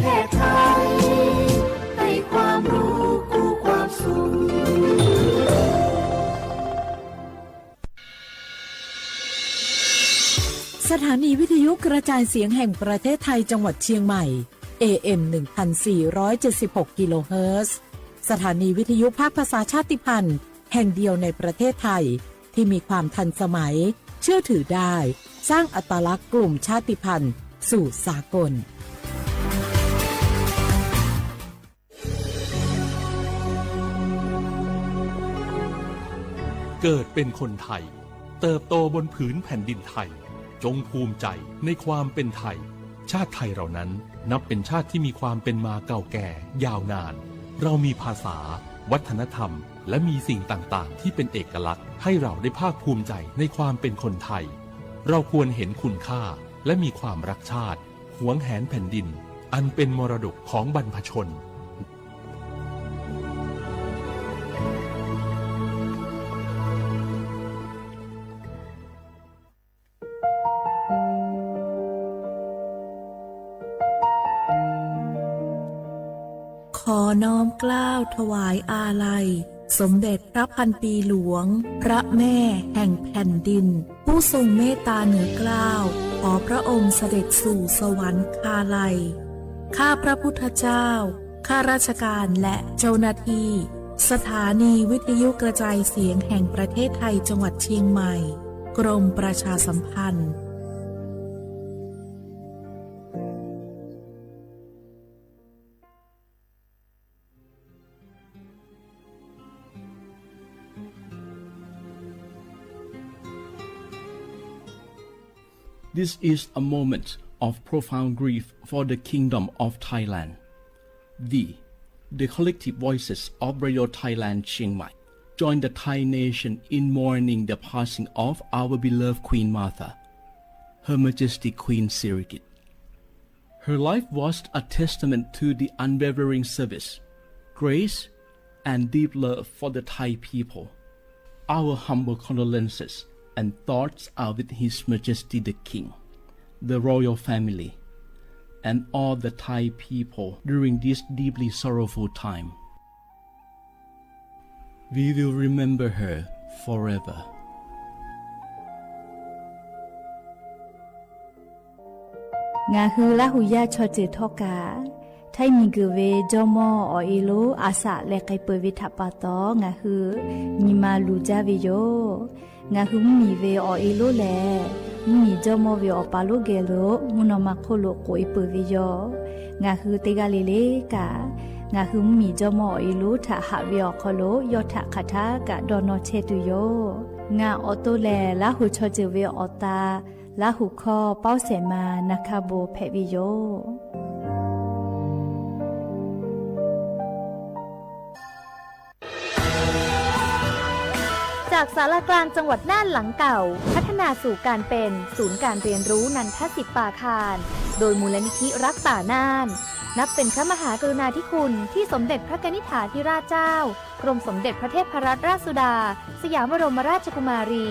แพทย์ไทยให้ความรู้คู่ความสุข สถานีวิทยุกระจายเสียงแห่งประเทศไทยจังหวัดเชียงใหม่ เอ เอ็ม หนึ่งพันสี่ร้อยเจ็ดสิบหก กิโลเฮิรตซ์ สถานีวิทยุภาคภาษาชาติพันธุ์แห่งเดียวในประเทศไทย ที่มีความทันสมัย เชื่อถือได้ สร้างอัตลักษณ์กลุ่มชาติพันธุ์สู่สากล เกิดเป็นคนไทย เติบโตบนผืนแผ่นดินไทย จงภูมิใจในความเป็นไทย ชาติไทยเรานั้นนับเป็นชาติที่มีความเป็นมาเก่าแก่ยาวนาน เรามีภาษา วัฒนธรรม และมีสิ่งต่างๆ ที่เป็นเอกลักษณ์ ให้เราได้ภาคภูมิใจในความเป็นคนไทย เราควรเห็นคุณค่า และมีความรักชาติ หวงแหนแผ่นดิน อันเป็นมรดกของบรรพชน ขอน้อมเกล้าถวายอาลัย สมเด็จพระพันปีหลวง พระแม่แห่งแผ่นดิน ผู้ทรงเมตตาเหนือเกล้า ขอพระองค์เสด็จสู่สวรรคาลัย ข้าพระพุทธเจ้า ข้าราชการและเจ้าหน้าที่ สถานีวิทยุกระจายเสียงแห่งประเทศไทยจังหวัดเชียงใหม่ กรมประชาสัมพันธ์ This is a moment of profound grief for the Kingdom of Thailand. We, the collective voices of Radio Thailand Chiang Mai, join the Thai nation in mourning the passing of our beloved Queen Mother, Her Majesty Queen Sirikit. Her life was a testament to the unwavering service, grace, and deep love for the Thai people. Our humble condolences and thoughts are with His Majesty the King, the royal family, and all the Thai people during this deeply sorrowful time. We will remember her forever. Ngaˬ hui Laˇ huˍ yaˇ chaw ceuˬ htawˇ kaꞈ, Htaiˇ miˬguiˬ ve jawˇmawˇ awˬ e lonˉ a shaꞈ leh k'ai peuˬ ve htaꞈ pa taw, ngaˬ hui nyi ma luˬ jaˇ ve yoˬ. Ngaˬ hui mvuhˇmiˬ ve awˬ e lonˉ lehˬ, mvuhˇmiˬ jawˇmawˇ ve awˬ pa lonˉ geh lo mvuhˇ naw ma hk'oˆ lo k'oꞈ e peuˬ ve yoˬ. Ngaˬ hui teˇ g'aˇ le le kaꞈ, ngaˬ hui mvuhˇmiˬ jawˇmawˇ awˬ e lonˉ htaꞈ haꞈ ve awˬ hk'aw lo yawˇ htaꞈ hk'aˬ htaˇ kaꞈ dawˇ nawˇ chehˇ tuˬ yoˬ. Ngaˬ awˬ to lehˬ, Laˇ huˍ chaw ceuˬ ve awˬ ta, Laˇ huˍ hkawˇ Pawˇ Sehˍ ma na hkaˇ bon hpehꞈ ve yoˬ. จากศาลากลางจังหวัดน่านหลังเก่า พัฒนาสู่การเป็นศูนย์การเรียนรู้นันทสิปปาคาร โดยมูลนิธิรักป่าน่าน นับเป็นพระมหากรุณาธิคุณที่สมเด็จพระกนิษฐาธิราชเจ้า กรมสมเด็จพระเทพรัตนราชสุดา สยามบรมราชกุมารี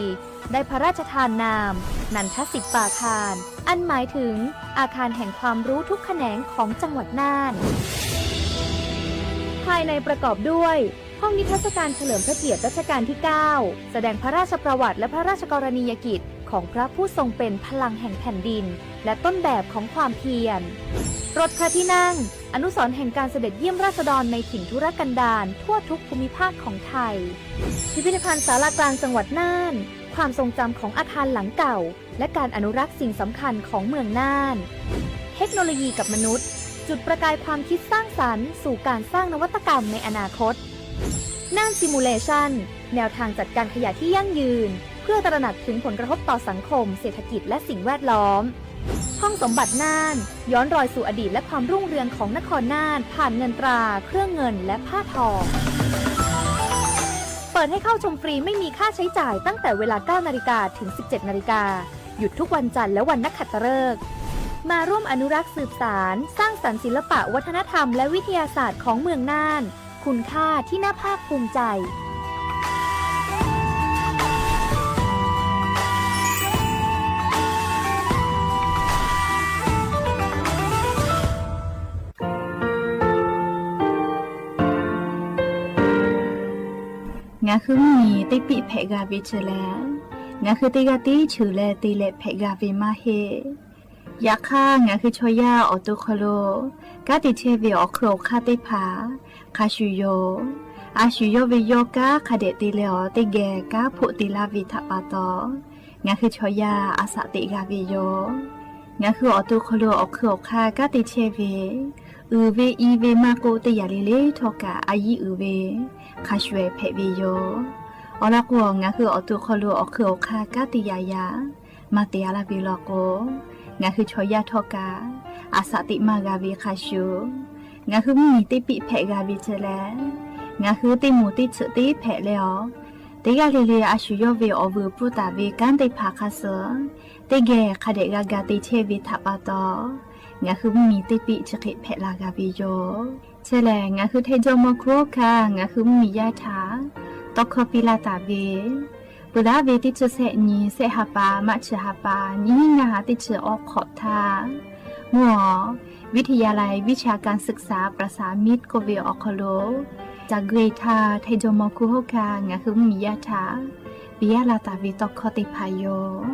ได้พระราชทานนาม นันทสิปปาคาร อันหมายถึงอาคารแห่งความรู้ทุกแขนงของจังหวัดน่าน ภายในประกอบด้วย ห้องนิทรรศการเฉลิมพระเกียรติรัชกาลที่ เก้า แสดงพระราชประวัติและพระราชกรณียกิจของพระผู้ทรงเป็นพลังแห่งแผ่นดิน และต้นแบบของความเพียร รถพระที่นั่ง อนุสรณ์แห่งการเสด็จเยี่ยมราษฎรในถิ่นทุรกันดารทั่วทุกภูมิภาคของไทย พิพิธภัณฑ์ศาลากลางจังหวัดน่าน ความทรงจำของอาคารหลังเก่า และการอนุรักษ์สิ่งสำคัญของเมืองน่าน เทคโนโลยีกับมนุษย์ จุดประกายความคิดสร้างสรรค์สู่การสร้างนวัตกรรมในอนาคต น่าน Simulation แนวทางจัดการขยะที่ยั่งยืน เพื่อตระหนักถึงผลกระทบต่อสังคม เศรษฐกิจ และสิ่งแวดล้อม ห้องสมบัติน่าน ย้อนรอยสู่อดีตและความรุ่งเรืองของนครน่าน ผ่านเงินตรา เครื่องเงิน และผ้าทอ เปิดให้เข้าชมฟรีไม่มีค่าใช้จ่ายตั้งแต่เวลา เก้านาฬิกา ถึง สิบเจ็ดนาฬิกา หยุดทุกวันจันทร์และวันนักขัตฤกษ์ มาร่วมอนุรักษ์สืบสาน สร้างสรรค์ศิลปะวัฒนธรรมและวิทยาศาสตร์ของเมืองน่าน คุณค่าที่น่าภาคภูมิใจ ข Ngaˬ hui mvuhˇmiˬ teˇ piˆ hpehꞈ g'a ve chi lehˬ, ngaˬ hui teˇ g'aˇ tiˉ cheuˬ leh te leh hpehꞈ g'a ve maˇ heˆ. Yaꞈ hk'aˇ, ngaˬ hui chaw yaˇ awˬ to hk'aw lo kanˉ te chehˇ ve awˬ hk'eun awˬ hk'aˇ teˇ hpaˍ hk'a shuˍ yoˬ. A shu yawˇ ve yawˇ kanˉ hk'a dehꞈ te leh awˬ teˇ geh kanˉ hpoˆ te laˇ ve htaꞈ pa taw, ngaˬ hui chaw yaˇ a shaꞈ teꞈ g'a ve yoˬ. Ngaˬ hui awˬ to hk'aw lo awˬ hk'eun awˬ hk'aˇ kanˉ te chehˇ ve, uiˍ ve i ve maˇ k'oˆ, teˇ yanˇ le le htawˇ kaꞈ a yiˉ uiˍ ve hk'a shuˍ ehˍ hpehꞈ ve yoˬ. Awˬ lawn k'o, ngaˬ hui awˬ to hk'aw lo awˬ hk'eun awˬ hk'aˇ kanˉ te yaꞈ yaꞈ maˇ te a laˇ ve law k'o, ngaˬ hui chaw yaˇ htawˇ kaꞈ a shaꞈ teꞈ maˇ g'a ve hk'a shuˍ, ngaˬ hui mvuhˇmiˬ teˇ piˆ hpehꞈ g'a ve chi lehˬ, ngaˬ hui teˇ moˍ teˇ tsuhꞈ teˇ hpehꞈ leh awˬ, teˇ g'aˇ le le a shu yawˇ ve awˬ vuiˬ pfuhˇ taˍ ve kanˉ teˇ hpaˍ hk'a suh teˇ geh hk'a dehꞈ g'a ga te chehˇ ve htaꞈ pa taw, ngaˬ hui mvuhˇmiˬ teˇ piˆ chi hk'e hpehꞈ la g'a ve yoˬ. Chi lehˬ, ngaˬ hui Htaiˇ jawˇmawˇ hkuˇ hawˉ hkanˇ ngaˬ hui mvuhˇmiˬ yaˇ htaꞈ tawˇ hkawˇ piˇ laˇ taˍ ve, peuˬ laˇ ve teˇ chi sehˆ nyi, sehˆ ha pa, March ha pa, nyiˇ hinˉ ngaˇ ha teˇ chi awˇ hk'awꞈ htaˇ, mvuhˇ awˬ วิทยาลัยวิชาการศึกษา ประสานมิตร k'oˆ ve awˬ hk'aw lo, ca gu e htaˇ Htaiˇ jawˇmawˇ hkuˇ hawˉ hkanˇ ngaˬ hui mvuhˇmiˬ yaˇ htaꞈ piˇ laˇ taˍ ve tawˇ hkawˇ teˇ hpaˍ yoˬ.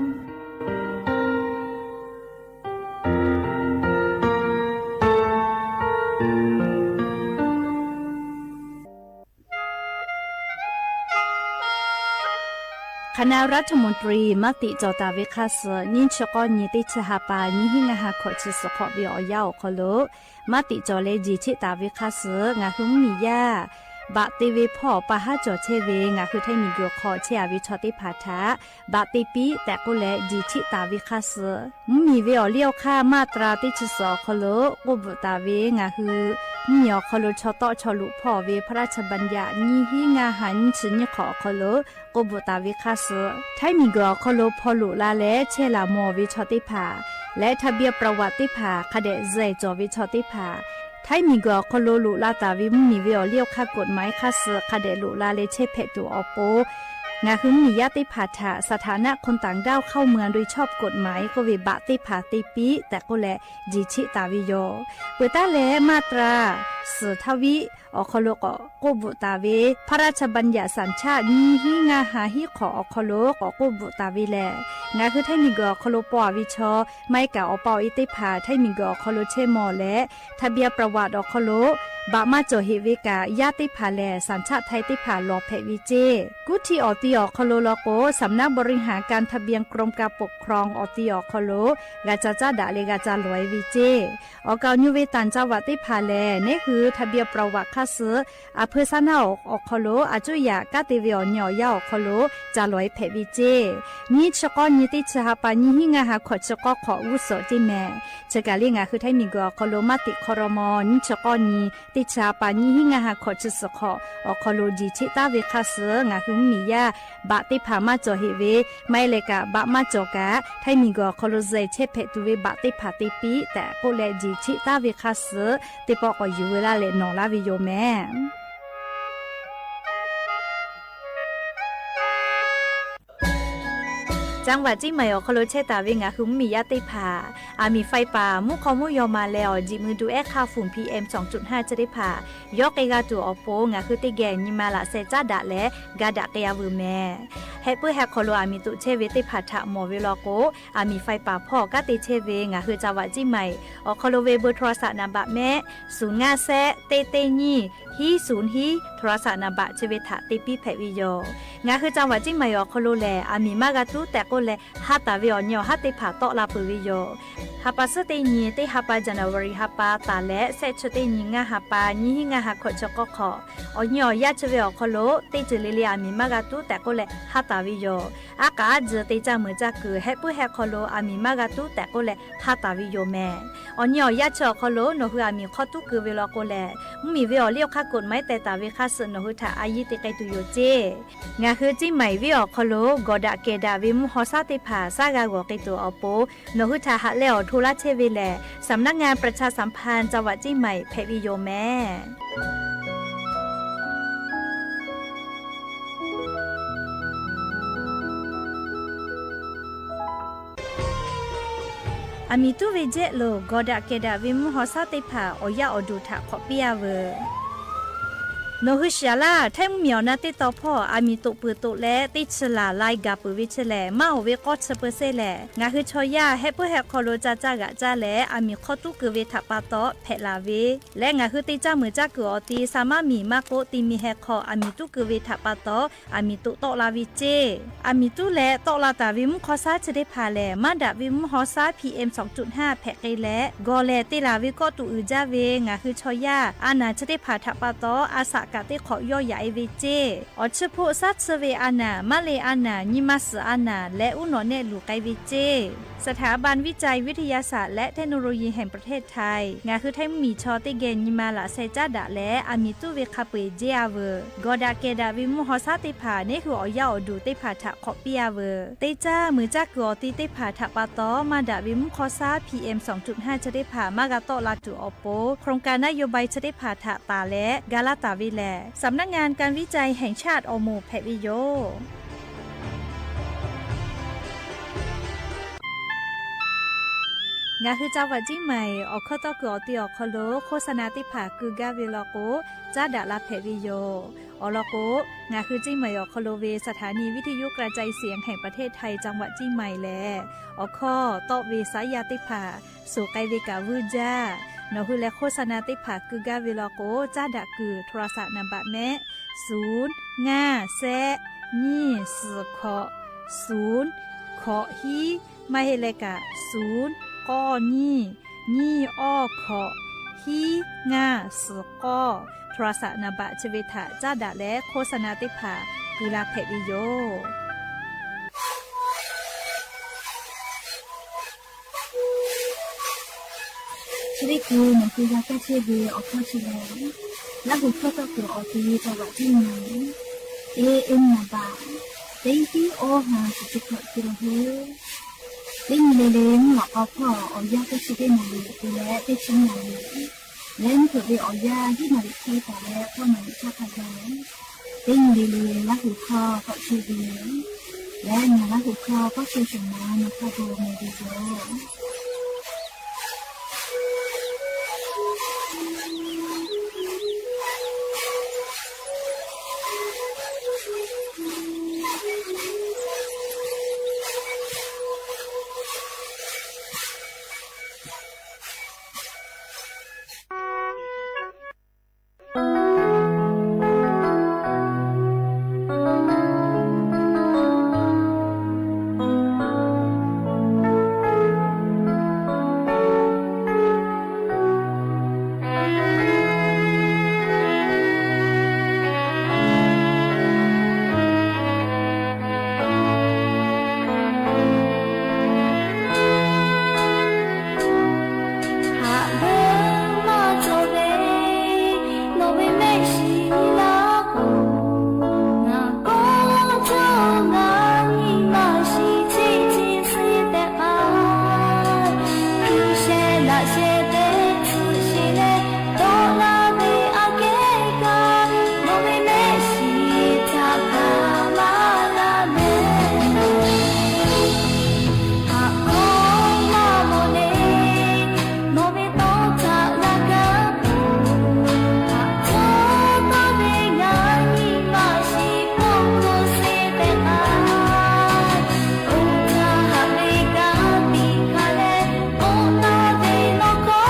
คณะรัฐมนตรี maˇ tiꞈ cawˬ taˍ ve hk'a suh, nyiˇ chi k'awˇ nyi teˇ chi ha pa nyiˇ hinˉ ngaˇ ha hkawꞈ chi suhˍ hk'awꞈ ve awˬ yanˇ awˬ hk'aw lo, maˇ tiꞈ cawˬ leh jiˬ cheˆ taˍ ve hk'a suh, ngaˬ hui mvuhˇmiˬ yaˇ baꞈ te ve hpawˇ awˬ pa haˉ cawˬ chehˇ ve ngaˬ hui Htaiˇ miˬguiˬ hk'aw chehˇ a ve chaw teˇ hpaˍ htaꞈ baꞈ te piˇ tehꞈ k'oˆ leh jiˬ cheˆ taˍ ve hk'a suh, mvuhˇmiˬ ve awˬ liˇ awˬ hk'aˇ มาตรา teˇ chi suhˍ awˬ hk'aw lo k'oˆ bvuhꞈ taˍ ve ngaˬ hui mvuhˇmiˬ awˬ hk'aw lo chaw tawˆ chaw luꞈ hpawˇ ve พระราชบัญญัติ nyiˇ hinˉ ngaˇ ha nyiˇ chi nyiˇ hk'awꞈ awˬ hk'aw lo k'oˆ bvuhꞈ taˍ ve hk'a suh, Htaiˇ miˬguiˬ awˬ hk'aw lo hpaw loꞈ la leh chehˇ laˬ mawˬ ve chaw teˇ hpaˍ leh ทะเบียนประวัติ teˇ hpaˍ hk'a dehꞈ zuhˬ cawˬ ve chaw teˇ hpaˍ, Htaiˇ miˬguiˬ awˬ hk'aw lo loꞈ la taˍ ve mvuhˇmiˬ ve awˬ liˇ awˬ hk'aˇ กฎหมาย hk'a suh hk'a dehꞈ loꞈ la leh chehˇ hpehꞈ tuˬ awˬ pon, ngaˬ hui mvuhˇmiˬ yaˇ teˇ hpaˍ htaꞈ สถานะคนต่างด้าวเข้าเมืองโดยชอบกฎหมาย k'oˆ ve baꞈ teˇ hpaˍ te piˇ tehꞈ k'oˆ leh jiˬ cheˆ taˍ ve yoˬ. Peuˬ taˉ leh มาตรา suhˍ htaˇ viˉ awˬ hk'aw lo k'awꞈ k'oˆ bvuhꞈ taˍ ve พระราชบัญญัติสัญชาติ nyiˇ hinˉ ngaˇ ha hiˉ hk'awꞈ awˬ hk'aw lo k'awꞈ k'oˆ bvuhꞈ taˍ ve lehˬ, ngaˬ hui Htaiˇ miˬguiˬ awˬ hk'aw lo paw a ve chaw maˇ heˆ kaꞈ awˬ pa awˬ e teˇ hpaˍ Htaiˇ miˬguiˬ awˬ hk'aw lo chehˇ mawˬ leh ทะเบียนประวัติ awˬ hk'aw lo baꞈ maˇ cawˬ heꞈ ve kaꞈ, yaˇ teˇ hpaˍ lehˬ สัญชาติไทย teˇ hpaˍ lawˬ hpehꞈ ve ceˇ. Kuˇ htiˇ awˬ ti awˬ hk'aw lo law k'o, สำนักบริหารการทะเบียน กรมการปกครอง awˬ ti awˬ hk'aw lo g'a ca caˇ daꞈ leh g'a ca lawˬ e ve ceˇ. Awˬ kaˍ awˬ nyu ve ต่างจังหวัด teˇ hpaˍ lehˬ, neˉ hui ทะเบียนประวัติ hk'a suh อำเภอ สะเนา awˬ hk'aw lo a cuˇ yaꞈ kanˉ te ve awˬ nyi awˬ yanˇ awˬ hk'aw lo ca lawˬ e hpehꞈ ve ceˇ. Nyiˇ chi k'awˇ nyi teˇ chi ha pa nyiˇ hinˉ ngaˇ ha hkawꞈ chi k'awˇ hk'awꞈ g'uˇ suhˍ ceˇ mehˍ. Chi kaˬ le ngaˬ hui Htaiˇ miˬguiˬ awˬ hk'aw lo maˇ tiꞈ hk'aw raw mawˬ nyiˇ chi k'awˇ nyi teˇ chi ha pa nyiˇ hinˉ ngaˇ ha hkawꞈ chi suhˍ hk'awꞈ awˬ hk'aw lo jiˬ cheˆ taˍ ve hk'a suh, ngaˬ hui mvuhˇmiˬ yaˇ baꞈ teˇ hpaˍ maˇ cawˬ heꞈ ve, maˇ heˆ leh kaꞈ baꞈ maˇ cawˬ kaꞈ Htaiˇ miˬguiˬ awˬ hk'aw lo zuhˬ chehˇ hpehꞈ tuˬ ve baꞈ teˇ hpaˍ te piˇ tehꞈ k'oˆ leh jiˬ cheˆ taˍ ve hk'a suh, teˇ pawˆ k'awꞈ yuˬ veu laˇ leh nawˬ laˇ ve yoˬ mehˍ. จังหวัดเชียงใหม่ awˬ hk'aw lo chehˇ taˍ ve ngaˬ hui mvuhˇmiˬ yaˇ teˇ hpaˍ, aˬ miˍ faiˇ paˍ mvuhˇ hk'aw mvuhˇ yaw ma leh awˬ jiˬ mui du ehˉ hk'aˇ ฝุ่น พีเอ็ม สองจุดห้า chi teˇ hpaˍ yawˇ k'ai g'a tuˬ awˬ pon ngaˬ hui teˇ geh nyi ma laꞈ sheh caˉ daꞈ leh ga daꞈ k'ai a veuˬ mehˍ. Heh puiˉ heh hk'aw lo aˬ miˍ toꞈ chehˇ ve teˇ hpaˍ htaꞈ mawˬ ve law k'o, aˬ miˍ faiˇ paˍ hpawˇ kanˉ te chehˇ ve ngaˬ hui จังหวัดเชียงใหม่ awˬ hk'aw lo ve เบอร์โทรศัพท์ naˍ baꞈ mehˆ ศูนย์ ngaˇ sehˆ เต๊ะ เต๊ะ nyiˇ ฮี ศูนย์ ฮี โทรศัพท์ naˍ baꞈ chi ve htaꞈ te piˇ hpehꞈ ve yoˬ. Ngaˬ hui จังหวัดเชียงใหม่ awˬ hk'aw lo lehˬ, aˬ miˍ maˇ g'a tuˉ tehꞈ k'oˆ leh ha taˍ ve awˬ nyi awˬ haˉ teˇ hpaˍ tawˆ la peuˬ ve yoˬ. Ha pa suhˉ teˇ nyi teˇ ha pa January ha pa taˍ leh sehˆ chi teˇ nyi ngaˇ ha pa nyiˇ hinˉ ngaˇ ha hkawꞈ chi k'awˇ hk'awꞈ awˬ nyi awˬ yanˇ chi ve awˬ hk'aw lo teˇ ceuˬ le le aˬ miˍ maˇ g'a tuˉ tehꞈ k'oˆ leh ha taˍ ve yoˬ. Aˉ k'aꞈ aˉ tzuhˬ te caˇ meuˍ caˇ kuiˬ heh puiˉ heh hk'aw lo aˬ miˍ maˇ g'a tuˉ tehꞈ k'oˆ leh ha taˍ ve yoˬ mehˍ. Awˬ nyi awˬ yanˇ chi awˬ hk'aw lo nawˬ hui aˬ miˍ hk'awˇ tuˉ keu ve law k'o lehˬ, mvuhˇmiˬ ve awˬ liˇ awˬ hk'aˇ กฎหมาย teh taˍ ve hk'a suh nawˬ hui htaꞈ a yiˇ te k'ai tuˬ yoˬ ceˇ. Ngaˬ hui Ciˉ maiˍ venˇ awˬ hk'aw lo gawˬ daꞈ kehˬ daꞈ ve mvuhˇ haw shaˉ teˇ hpaˍ shaˉ g'a g'awˬ k'ai tuˬ awˬ pon, nawˬ hui htaꞈ haꞈ leh awˬ hto laˇ chehˇ ve lehˬ, สำนักงานประชาสัมพันธ์จังหวัดเชียงใหม่ hpehꞈ ve yoˬ mehˍ. Aˬ miˍ tuˉ ve jehˆ lo gawˬ daꞈ kehˬ daꞈ ve mvuhˇ haw shaˉ teˇ hpaˍ awˬ yaˇ awˬ duˬ htaꞈ hk'awꞈ piˇ a veuˬ. Nawˬ hui shiˍ laˇ, Htaiˇ mvuhˇmiˬ awˬ na teˇ taw hpawˇ aˬ miˍ toꞈ peuˬ toꞈ leh teˇ chi laˬ lai gaˬ peuˬ ve chi lehˬ, maˇ oˬ ve k'awˇ chi peuˬ sehˇ lehˬ, ngaˬ hui chaw yaˇ heh puiˉ heh hk'aw lo ca caˇ g'aꞈ caˇ leh, aˬ miˍ hk'aw tuˉ keu ve htaꞈ pa taw hpehꞈ laˬ ve leh, ngaˬ hui te caˇ meuꞈ caˇ kuiˬ awˬ ti sa maˇ miˬ maˇ k'oˆ, ti mi heh hk'aw aˬ miˍ tuˉ keu ve htaꞈ pa taw, aˬ miˍ toꞈ tawˆ la ve ceˇ. Aˬ miˍ tuˉ leh tawˆ la taˍ ve mvuhˇ hk'aw shaˉ chi teˇ hpaˍ lehˬ, maˇ daꞈ ve mvuhˇ hk'aw shaˉ P M sawˍ cuꞈ hnaˇ hpehꞈ k'ai leh, gawˬ lehˬ te laˬ ve kawˆ tuꞈ uiˍ jaˇ ve ngaˬ hui chaw yaˇ a naˬ chi teˇ hpaˍ htaꞈ pa taw, a shaꞈ kaꞈ teˇ hk'awꞈ yawˇ yaꞈ e ve ceˇ. Awˬ chi hpoˆ shaˉ chi ve a naˬ, maˇ le a naˬ, nyi ma suhˍ a naˬ leh uˉ nawꞈ nehˆ luˬ k'ai ve ceˇ. สถาบันวิจัยวิทยาศาสตร์และเทคโนโลยีแห่งประเทศไทย ngaˬ hui Htaiˇ mvuhˇmiˬ chaw teˇ geh nyi ma laꞈ sheh caˉ daꞈ leh, aˬ miˍ tuˉ ve hk'a peu-eˬ jeˇ a veuˬ. Gawˬ daꞈ kehˬ daꞈ ve mvuhˇ hk'aw shaˉ teˇ hpaˍ neˇ hui awˬ yaˇ awˬ duˬ teˇ hpaˍ htaꞈ hk'awꞈ piˇ a veuˬ. Te caˇ meuꞈ caˇ kuiˬ awˬ ti teˇ hpaˍ htaꞈ pa taw, maˇ daꞈ ve mvuhˇ hk'aw shaˉ P M sawˍ cuꞈ hnaˇ chi teˇ hpaˍ maˇ g'a tawˆ la tuˬ awˬ pon, โครงการนโยบาย chi teˇ hpaˍ htaꞈ taˍ leh ga laˇ taˍ ve lehˬ, สำนักงานการวิจัยแห่งชาติ awˬ moˍ hpehꞈ ve yoˬ. Ngaˬ hui จังหวัดเชียงใหม่ awˬ hkawˇ tawˇ kuiˬ awˬ ti awˬ hk'aw lo โฆษณา teˇ hpaˍ keu gaˇ ve law k'o, caˉ daꞈ la hpehꞈ ve yoˬ. Awˬ lawn k'o, ngaˬ hui เชียงใหม่ awˬ hk'aw lo ve สถานีวิทยุกระจายเสียงแห่งประเทศไทย จังหวัดเชียงใหม่ lehˬ, awˬ hkawˇ tawˆ ve saˉ yaˇ teˇ hpaˍ suˍ k'ai ve kaꞈ vuiˇ jaˇ. Nawˬ hui leh โฆษณา teˇ hpaˍ keu gaˇ ve law k'o, caˉ daꞈ kuiˬ โทรศัพท์ นามบัตร mehˆ, suˍ ngaˇ shehˆ nyiˇ suhˍ hkawꞈ suˍ hkawꞈ hiˉ, maˇ heˆ leh kaꞈ suˍ k'awˇ nyiˇ nyiˇ awˇ hkawꞈ hiˉ ngaˇ suhˍ k'awˇ โทรศัพท์ นามบัตร chi ve htaꞈ caˉ daꞈ leh โฆษณา teˇ hpaˍ keu la hpehꞈ ve yoˬ. Chi teˇ hkui nawˬ hui g'a kaˇ chehˇ ve awˬ hkawˇ chi lehˬ, Laˇ huˍ hkawˇ tawˇ kuiˬ awˬ ti จังหวัดเชียงใหม่ A M นามบัตร teˇ hiˉ awˇ ha shiˍ chi hkawꞈ te la heˆ. Teˇ nyi le le mvuhˇ lawꞈ k'aw hpawˇ awˬ yanˇ teˇ chi teˇ naˍ riˍ te leh teˇ chi naˍ riˍ leh mvuhˇ hpeuꞈ ve awˬ yanˇ hiˉ naˍ riˍ hk'e taˍ leh k'awˇ naˍ riˍ htaˇ hk'a gaˬ, teˇ nyi le le Laˇ huˍ hkawˇ tawˆ chehˇ ve leh, ngaˬ Laˇ huˍ hkawˇ k'awˇ chehˇ shawˍ ma nawˬ hk'a gaˬ mawˬ ve yoˬ. Haꞈ ve maˇ cawˬ ve, nawˬ ve mehˆ shiˍ nyi laˇ k'o, ngaˬ k'awꞈ caˇ ngaˬ nyi ma shiˍ ceˇ ceˇ suh tehꞈ k'ai, hpu sheh laꞈ sheh teˇ tcuhˆ shiˍ leh dawˆ laˇ ve aꞈ kehˉ kaꞈ, nawˬ ve mehˆ shiˍ htaꞈ hkanˍ maˇ laˇ mehˍ. Haꞈ k'awꞈ maˇ mawˬ le, nawˬ ve tawˇ htaꞈ g'a kaˇ k'o, haꞈ caˇ taˍ ve ngaˬ nyi ma shiˍ k'awꞈ k'oˆ suh tehꞈ k'ai, oˇ htaˇ haꞈ ve kanˉ tiꞈ hkanˍ leh, k'oˆ taˍ ve nawˬ hk'aw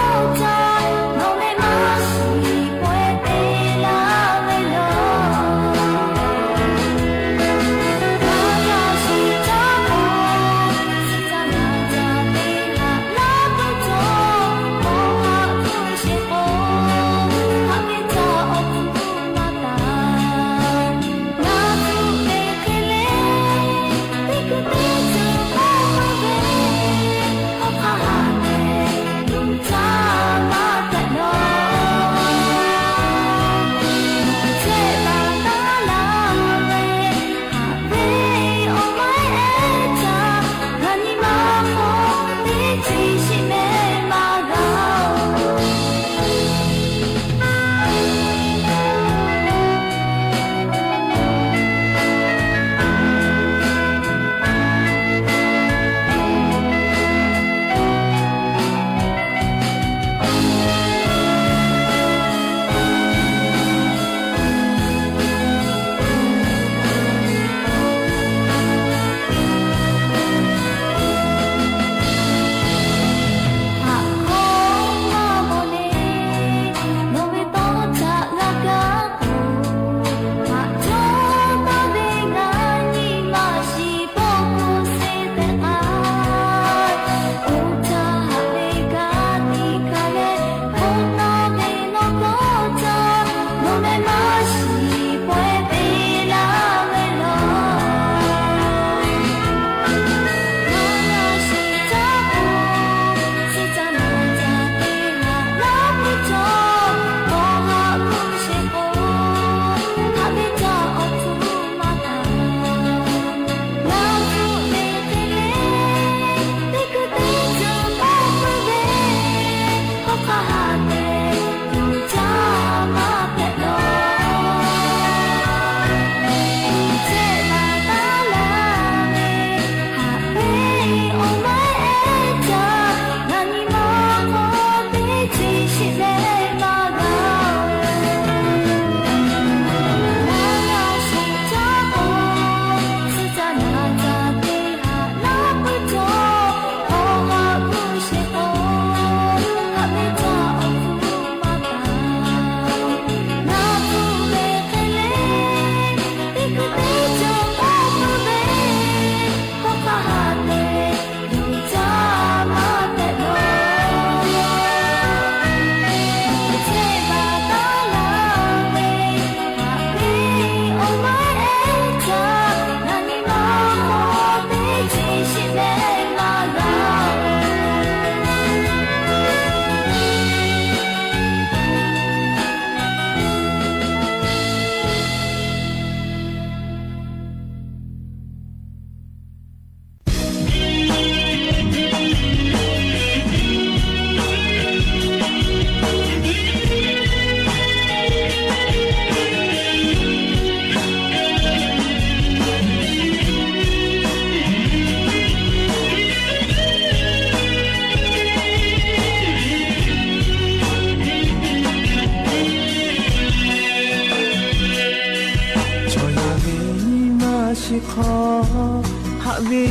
Ve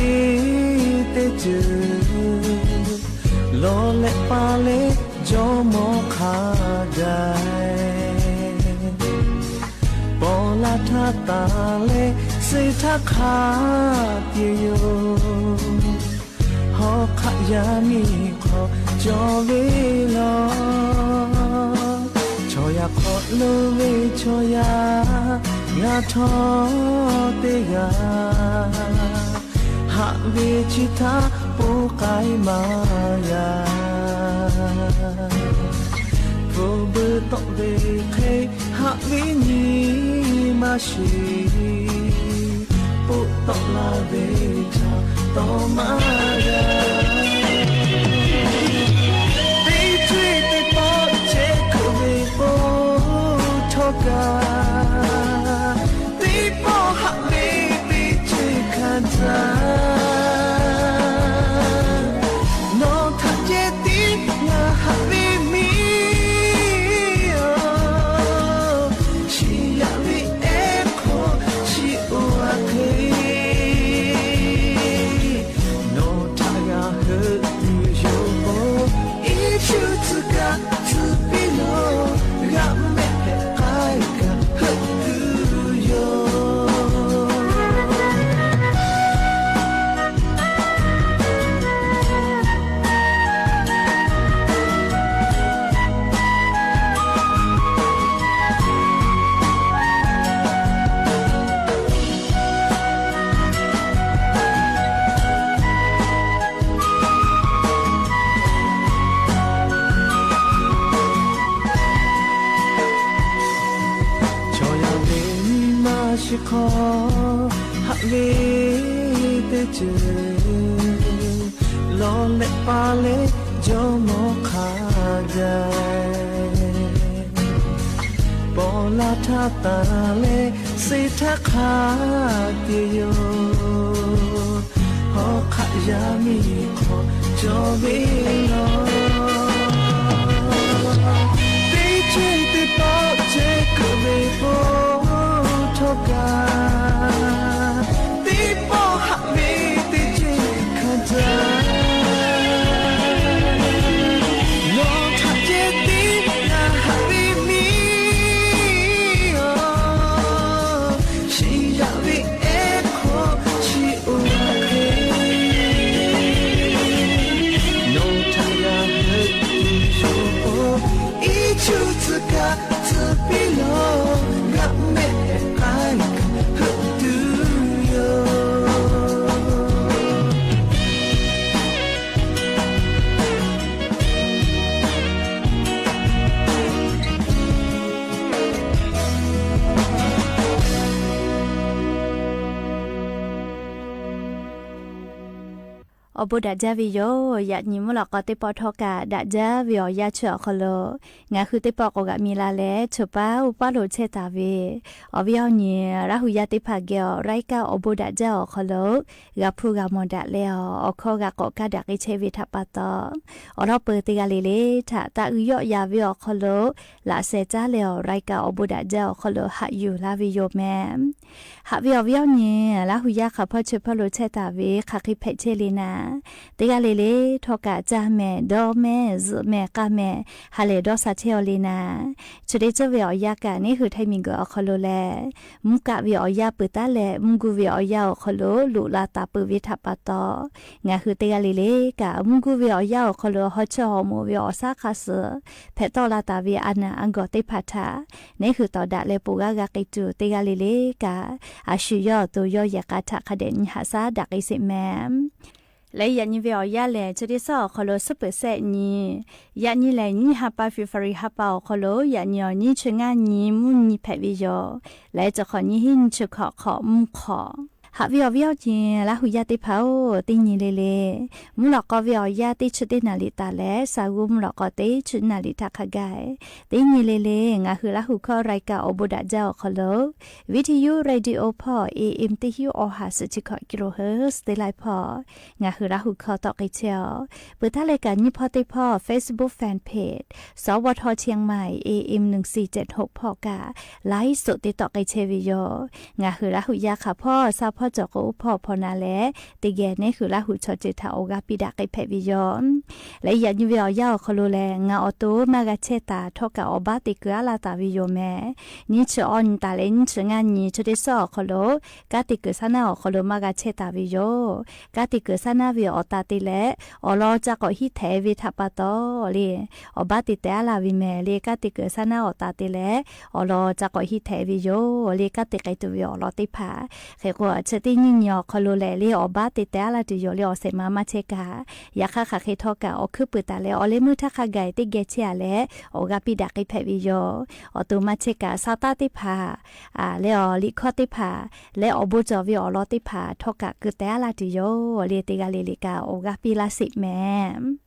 teˇ ceuˬ lawˬ leh paˍ leh jawˇmawˇ hk'a gaˬ, paw laˇ htaˇ taˍ leh suh htaˇ hk'a tiꞈ yoˬ. Hawˉ hk'aˆ yaˇ miˇ hk'aw cawˬ ve law, chaw yaˇ hk'aw lo ve chaw yaˇ ngaˬ htawˇ teˇ g'aˇ haꞈ ve chi htaꞈ poˆ k'ai maˇ g'a. Pfuhˇ buiˇ tawˆ ve hk'e haꞈ ve nyi maˇ sheˍ, poˆ tawˆ laˇ ve htaꞈ tawˇ maˇ g'a. Teˇ ceuˬ teˇ pawˆ ceh kuiˬ ve k'o htawˇ kaꞈ, teˇ pawˆ haꞈ ve teˇ ceuˬ hkanˍ caˇ. Nawˬ htaꞈ ceh tiˉ ngaˬ haꞈ ve miˬ, chi yaꞈ ve ehˉ hk'aw chi oˇ a hk'e, nawˬ htaꞈ g'a heuˆ tuˬ yoˬ k'o, iˉ cuˇ tcuh kaꞈ tcuh piˇ law, g'a mehˆ hpehꞈ k'ai kaꞈ heuˆ tuˬ yoˬ. Chaw yaˇ ve nyi ma shiˍ hk'aw haꞈ ve teˇ ceuˬ, lawˬ leh paˍ leh jawˇmawˇ hk'a gaˬ, paw laˇ htaˇ taˍ leh suh htaˇ hk'a tiꞈ yoˬ. Hawˉ hk'aˆ yaˇ miˇ hk'aw cawˬ ve law, teˇ ceuˬ teˇ pawˆ ceh kuiˬ ve k'o htawˇ kaꞈ, teˇ pawˆ haꞈ ve teˇ ceuˬ hkanˍ caˇ. Nawˬ htaꞈ ceh tiˉ ngaˬ haꞈ ve miˬ, chi yaꞈ ve ehˉ hk'aw chi oˇ a hk'e, nawˬ htaꞈ g'a heuˆ tuˬ yoˬ k'o, iˉ cuˇ tcuh kaꞈ tcuh piˇ law, g'a mehˆ hpehꞈ k'ai kaꞈ heuˆ tuˬ yoˬ. Awˬ bon daꞈ jaˇ ve yoˬ. Yaꞈ nyi mvuhˇ lawꞈ k'aw teˇ pawˆ htawˇ kaꞈ daꞈ jaˇ ve awˬ yanˇ chi awˬ hk'aw lo ngaˬ hui teˇ pawˆ k'awꞈ g'aꞈ mi la leh, choˬ paˉ uˉ paˉ lo chehˇ taˍ ve awˬ viˉ awˬ nyi Laˇ hu yaˇ teˇ hpaˍ geh awˬ รายการ awˬ bon daꞈ jaˇ awˬ hk'aw lo g'a hpuˇ g'a mawˬ daꞈ leh, awˬ hkawˇ g'a k'awꞈ kaˇ daꞈ k'ai chehˇ ve htaꞈ pa taw, awˬ lawn peuˬ teˇ g'aˇ le le htaꞈ taˇ uiˍ yawˆ ya ve awˬ hk'aw lo laꞈ sheh caˉ leh awˬ รายการ awˬ bon daꞈ jaˇ awˬ hk'aw lo haꞈ yuˬ laˇ ve yoˬ mehˍ. Haꞈ ve awˬ viˉ awˬ nyi Laˇ hu yaˇ hk'aˬ hpawˇ chi hpawˇ lo chehˇ taˍ ve hk'aˬ hk'e hpehꞈ chehˇ le naˍ, teˇ g'aˇ le le htawˇ kaꞈ caˇ mehˍ, dawˇ mehˍ, zuhꞈ mehˍ, k'a mehˍ, ha lehˬ dawˇ sha chehˇ aw le naˍ, chi teˇ ceuˬ ve awˬ yanˇ kaꞈ neˇ hui htaiˇ miˬ guiˬ awˬ hk'aw lo lehˬ, mvuhˇ kaˆ ve awˬ yanˇ peuˬ taˉ leh mvuhˇ guˇ ve awˬ yanˇ awˬ hk'aw lo loꞈ la taˍ peuˬ ve htaꞈ pa taw, ngaˬ hui teˇ g'aˇ le le kaꞈ mvuhˇ guˇ ve awˬ yanˇ awˬ hk'aw lo hawˉ chawˇ awˬ moˍ ve awˬ shaˉ hk'a suh hpehꞈ tawˆ la taˍ ve a naˬ a gawˬ teˇ hpaˍ htaꞈ neˇ hui tawˍ daꞈ leh poˬ g'aˇ g'a k'ai tuˬ, teˇ g'aˇ le le kaꞈ a shu yawˇ awˬ to yawˇ yehˬ k'a htaꞈ hk'a dehꞈ nyi haꞈ shaˉ daꞈ k'ai sheˍ mehˍ. Leh yaꞈ nyi ve awˬ yanˇ lehˬ, chi teˇ shaˉ awˬ hk'aw lo suhˉ peuˬ shehˆ nyi, yaꞈ nyi lehˬ nyiˇ ha pa February ha pa awˬ hk'aw lo yaꞈ nyi awˬ nyiˇ chi ngaˇ nyi mvuhˇ nyi hpehꞈ ve yoˬ. Leh chi hk'awꞈ nyiˇ hinˉ nyiˇ chi hkawꞈ hk'awꞈ mvuhˇ hk'awꞈ. Haꞈ ve awˬ viˉ awˬ nyi Laˇ hu yaˇ teˇ hpaˍ-oˬ, teˇ nyi le le mvuhˇ lawꞈ k'aw ve awˬ yanˇ teˇ chi teˇ naˍ riˍ taˍ leh, sa g'uˇ mvuhˇ lawꞈ k'aw teˇ chi naˍ riˍ htaꞈ hk'a gaˬ, teˇ nyi le le ngaˬ hui Laˇ hu hkawˇ รายการ awˬ bon daꞈ jaˇ awˬ hk'aw lo, Viˇ hti yuˇ radio hpawˇ A M teˇ hinˉ awˬ ha suhˍ chi hkawꞈ kilohertz teˇ laiˉ hpawˇ ngaˬ hui Laˇ hu hkawˇ tawˆ k'ai chehˇ aw. Peuˬ htaˇ leh kaꞈ nyiˇ hpawˇ teˇ hpawˇ Facebook fan page สวท เชียงใหม่ A M หนึ่งสี่เจ็ดหก hpawˇ kaꞈ ไลฟ์สด te tawˆ k'ai chehˇ ve yoˬ. Ngaˬ hui Laˇ hu yaˇ hk'aˬ hpawˇ shaˉ hpawˇ cawˬ k'o, oˇ hpawˇ awˬ hpawˇ na leh teˇ geh neˉ hui Laˇ huˍ chaw ceuˬ htaꞈ awˬ g'aˇ piˇ daꞈ k'ai hpehꞈ ve yoˬ. Leh yaꞈ nyi ve awˬ yanˇ awˬ hk'aw lo lehˬ, ngaˬ awˬ to maˇ g'a chehˇ taˍ htawˇ kaꞈ awˬ baˆ te keu aˉ laˇ taˍ ve yoˬ mehˍ. Nyiˇ chi awˇ nyi taˍ leh nyiˇ chi ngaˇ nyi chi teˇ suhˉ awˬ hk'aw lo, kanˉ te kuiˬ saˉ naˉ awˬ hk'aw lo maˇ g'a chehˇ taˍ ve yoˬ. Kanˉ te kuiˬ saˉ naˉ ve awˬ ta te leh, awˬ lawn ca k'awꞈ hiˇ htehˍ ve htaꞈ pa taw le, awˬ baˆ te teh aˉ laˇ ve mehˍ le. Kanˉ te kuiˬ saˉ naˉ awˬ ta te leh, awˬ lawn ca k'awꞈ hiˇ htehˍ ve yoˬ le. Kanˉ te k'ai tuˬ ve awˬ lawn teˇ hpaˍ hk'e k'o, chi teˇ nyiˇ nyi awˬ hk'aw lo lehˬ le, awˬ baˆ te teh aˉ laˇ tuˬ yoˬ le. Awˬ shehˍ ma maˇ chehˇ kaꞈ, yaꞈ hk'aˇ hk'aˬ hk'e htawˇ kaꞈ awˬ hkuiˉ puiˍ taˍ leh awˬ leh meuˇ htaˇ hk'a gaˬ teˇ geh chehˇ a leh, awˬ g'aˇ piˇ daꞈ k'ai hpehꞈ ve yoˬ. Awˬ to maˇ chehˇ kaꞈ, sa taˇ teˇ hpaˍ leh awˬ liꞈ hkawˇ teˇ hpaˍ leh awˬ bon cawˬ ve awˬ lawn teˇ hpaˍ htawˇ kaꞈ keu teh aˉ laˇ tuˬ yoˬ le. Teˇ g'aˇ le le kaꞈ awˬ g'aˇ piˇ laˇ sheˍ mehˍ.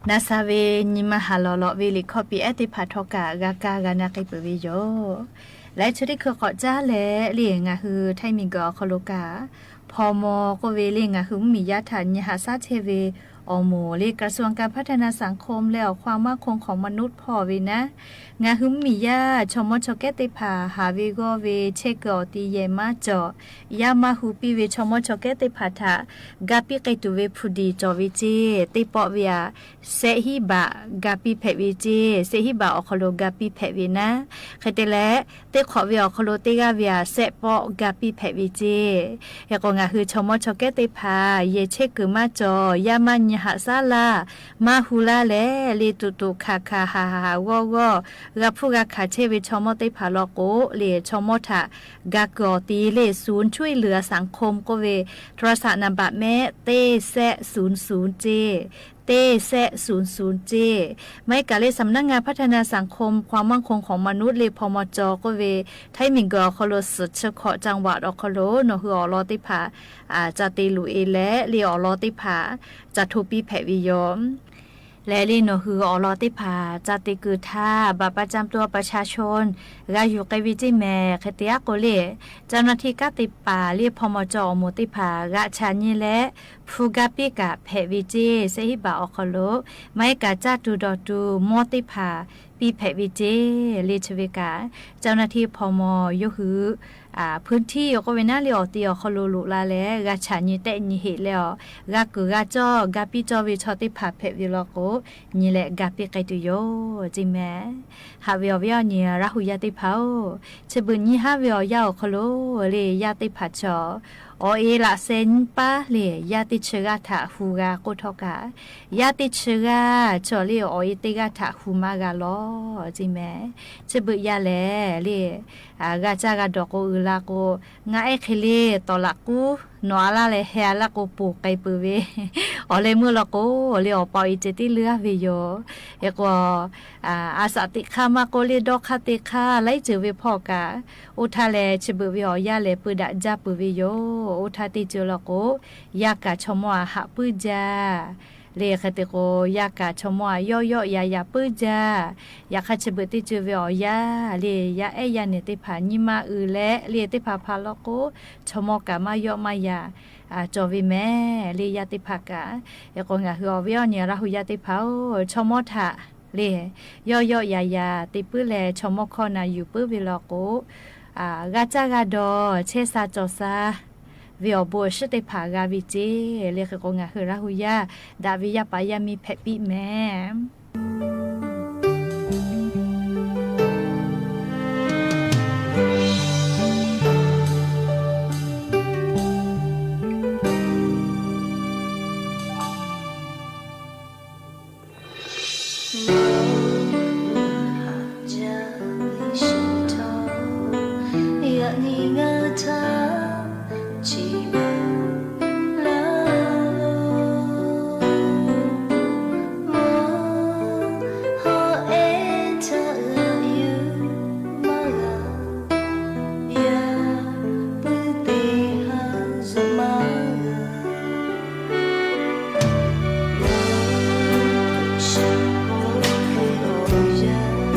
Na sha ve nyi ma haˍ lawˬ lawꞈ ve liꞈ hkawˇ piˇ ehˉ teˇ hpaˍ htawˇ kaꞈ g'a kaˇ g'a na k'ai peuˬ ve yoˬ. Leh chi teˇ hkui k'awꞈ caˉ leh le ngaˬ hui Htaiˇ miˬguiˬ awˬ hk'aw lo kaꞈ, hpaw maw k'oˆ ve le ngaˬ hui mvuhˇmiˬ yaˇ htaꞈ nyi haꞈ shaˉ chehˇ ve awˬ moˍ le กระทรวงการพัฒนาสังคม leh awˬ ความมั่นคงของมนุษย์ hpawˇ ve naˉ, ngaˬ hui mvuhˇmiˬ yaˇ chaw mawˇ chaw kehˉ teˇ hpaˍ haˍ ve g'awˇ ve chehˇ kuiˬ awˬ ti yehˬ maˇ cawˬ, yaˇ maˇ hu piˇ ve chaw mawˇ chaw kehˉ teˇ hpaˍ htaꞈ ga piˇ k'ai tuˬ ve hpu diˍ cawˬ ve ceˇ. Teˇ pawˆ ve aꞈ, sehˆ hiˉ baꞈ ga piˇ hpehꞈ ve ceˇ. Sehˆ hiˉ baꞈ awˬ hk'aw lo ga piˇ hpehꞈ ve naˉ, hk'e te leh teˇ hk'awꞈ ve awˬ hk'aw lo teˇ g'aˇ ve aꞈ sehˆ pawˆ ga piˇ hpehꞈ ve ceˇ. Hk'e k'o ngaˬ hui chaw mawˇ chaw kehˉ teˇ hpaˍ yehˬ chehˇ kuiˬ maˇ cawˬ, yaˇ maˇ nyi haꞈ shaˉ laˇ, maˇ hu laˇ leh le tuꞈ tuꞈ hkanˍ hkanˍ haˍ haˍ g'awˇ g'awˇ g'a hpuˇ g'a hkanˍ chehˇ ve chaw mawˇ teˇ hpaˍ law k'o le chaw mawˇ htaꞈ ga kuiˬ awˬ ti le ศูนย์ช่วยเหลือสังคม k'oˆ ve โทรศัพท์นามบัตร mehˆ teˇ sehˆ ศูนย์ ศูนย์ ceˇ. Teˇ sehˆ ศูนย์ ศูนย์ ceˇ. Maˇ heˆ kaꞈ le สำนักงานพัฒนาสังคม ความมั่นคงของมนุษย์ le hpaw maw caw k'oˆ ve Htaiˇ miˬguiˬ awˬ hk'aw lo suhˍ chi hkawꞈ จังหวัด awˬ hk'aw lo nawˬ hui awˬ lawn teˇ hpaˍ ca te loꞈ e leh le awˬ lawn teˇ hpaˍ ca hto piˇ hpehꞈ ve yoˬ. Leh le nawˬ hui awˬ lawn teˇ hpaˍ ca te kuiˬ htaˇ บัตรประจำตัวประชาชน g'a yuˬ k'ai ve ceˇ mehˍ. Hk'e te aˉ k'o le เจ้าหน้าที่ kaˉ te paˍ le hpaw maw caw awˬ moˍ teˇ hpaˍ g'aꞈ chaꞈ nyi leh hpu ga piˇ kaꞈ hpehꞈ ve ceˇ. Sehˆ hiˉ baꞈ awˬ hk'aw lo maˇ heˆ kaꞈ caˇ tuˬ dawˬ tuˬ mawˇ teˇ hpaˍ piˇ hpehꞈ ve ceˇ. Le chi ve kaꞈ เจ้าหน้าที่ hpaw maw yawˇ hui พื้นที่ yoˬ k'oˆ ve naˉ le awˬ ti awˬ hk'aw lo loꞈ la leh g'a chaꞈ nyi tehˆ nyi heꞈ leh awˬ g'a kuiˬ g'a cawˇ ga piˇ cawˇ ve chaw teˇ hpaˍ hpehꞈ ve law k'o, nyi leh ga piˇ k'ai tuˬ yoˬ ceˇ mehˍ. Haꞈ ve awˬ viˉ awˬ nyi Laˇ hu yaˇ teˇ hpaˍ-oˬ, chi beuꞈ nyi haˉ ve awˬ yanˇ awˬ hk'aw lo le yaˇ teˇ hpaˍ chaw awˬ e laꞈ sheh nyiˇ paˉ le yaˇ teˇ chi g'aˇ htaꞈ hu g'a k'oˆ htawˇ kaꞈ, yaˇ teˇ chi g'aˇ chaw le awˬ e teˇ g'aˇ htaꞈ hu maˇ g'a lawˬ ceˇ mehˍ. Chi beuꞈ yaˇ lehˬ le g'a caˇ g'a dawˬ k'o uiˍ la k'o, ngaˬ ehˉ hk'e le tawˍ laꞈ k'uˉ nawˬ a laˇ leh heh a laˇ k'o ponˬ k'ai peuˬ ve awˬ leh meuˇ law k'o, le awˬ pa awˬ e ceh tiˉ leuˉ aˉ ve yoˬ. Hk'e k'o, a shaꞈ teꞈ hk'aˇ maˇ k'oˆ le dawˇ hk'aˇ teꞈ hk'aˇ laiˉ ceuˬ ve hpawˇ kaꞈ, oˇ htaˇ lehˬ chi beuꞈ ve awˬ yanˇ lehˬ peu daꞈ jaˇ peuˬ ve yoˬ. Oˇ htaˇ teˇ ceuˬ law k'o, yaˇ kaꞈ chaw mawˇ aꞈ haꞈ puiˉ jaˇ le. Hk'e te k'o, yaˇ kaꞈ chaw mawˇ aꞈ yawˆ yawˆ yaꞈ yaꞈ puiˉ jaˇ. Yaꞈ hk'aˇ chi beuꞈ teˇ ceuˬ ve awˬ yanˇ le yaˇ ehˉ yaˇ nehˬ teˇ hpaˍ nyiˇ maˇ uiˍ leh le teˇ hpaˍ hpaˍ law k'o, chaw mawˇ kaꞈ maˇ yawˆ maˇ yaꞈ cawˬ ve mehˍ le yaˇ teˇ hpaˍ kaꞈ. Hk'e k'o ngaˬ hui awˬ viˉ awˬ nyi Laˇ hu yaˇ teˇ hpaˍ-oˬ, chaw mawˇ htaꞈ le yawˆ yawˆ yaꞈ yaꞈ te puiˉ leh chaw mawˇ hkawˇ na yuˬ puiˉ ve law k'o, g'a caˇ g'a dawˬ chehˇ sha cawˬ sha ve awˬ bon awˬ shiˉ teˇ hpaˍ g'a ve ceˇ le. Hk'e k'o ngaˬ hui Laˇ hu yaˇ daꞈ ve yaˇ paˍ yaˇ miˇ hpehꞈ piˇ mehˍ. Nawˬ hui haꞈ jaˇ ve shiˍ htawˇ, yaꞈ nyi ngaˬ htaꞈ chi beuꞈ laˇ loˬ. Mawˇ hawˉ ehˉ htaꞈ g'aꞈ yuˬ maˇ g'a, yaˇ puiˉ teˇ haˉ zuhꞈ maˇ g'a. Nawˬ hui hkui shiˍ k'oˆ ve awˬ yanˇ,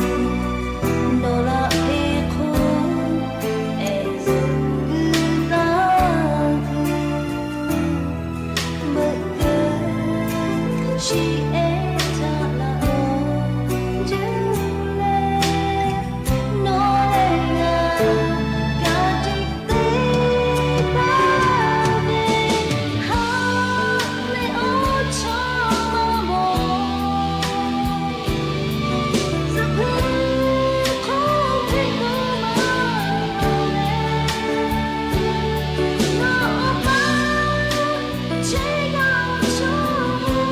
nawˬ laꞈ hk'e hk'oˆ ehˉ zuhꞈ g'uiˬ taˍ tuˬ, meuꞈ keu chi ehˉ htaꞈ laꞈ k'awꞈ juˇ leh, nawˬ leh ngaˬ ka tiꞈ teˇ hpaˍ ve ha leh awˬ chaw maˇ mawˬ. Zuhꞈ hk'oˆ hpeꞈ k'o maˇ leh, nawˬ awˬ pa chehˇ g'a chaw mawˇ.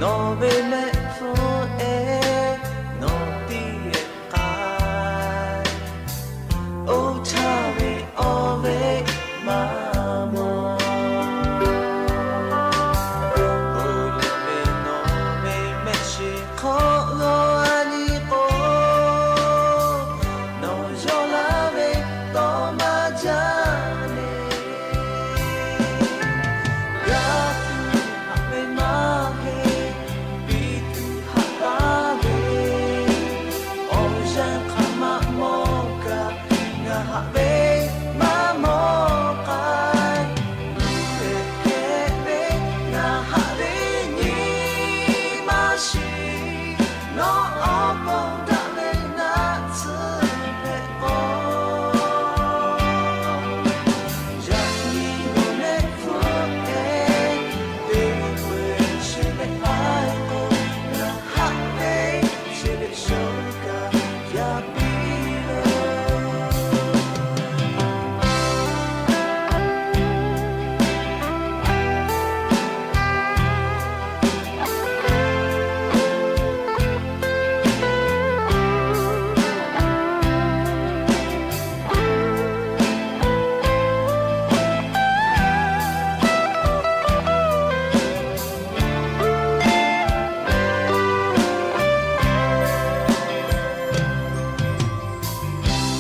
Nawˬ ve mehˆ hpfuhˇ eˬ, nawˬ tiˉ hpehꞈ k'ai. Oˇ htaˇ ve awˬ ve maˇ mawˬ. Oˇ laˬ ve nawˬ ve mehˆ shiˍ hk'aw lo a nyi k'o, nawˬ yawˇ laˇ ve tawˇ maˇ jaˇ le. G'a tuˬ haꞈ ve maˇ heˆ, piˇ tuˬ haꞈ taˍ ve, awˬ yanˇ hk'aˬ ma mawˬ kaꞈ, ngaˬ haꞈ ve maˇ mawˬ k'ai. Hk'e hk'e ve ngaˬ haꞈ ve nyi maˇ shiˍ, nawˬ awˬ pon daꞈ ve naˆ tsuhˇ hpehꞈ k'o, yaꞈ nyi nawˬ mehˆ hpfuhˇ eˬ, teˇ hkui chi ve k'ai k'o, ngaˬ haꞈ ve chi ve shoˍ kaꞈ yaˇ piˇ loˬ.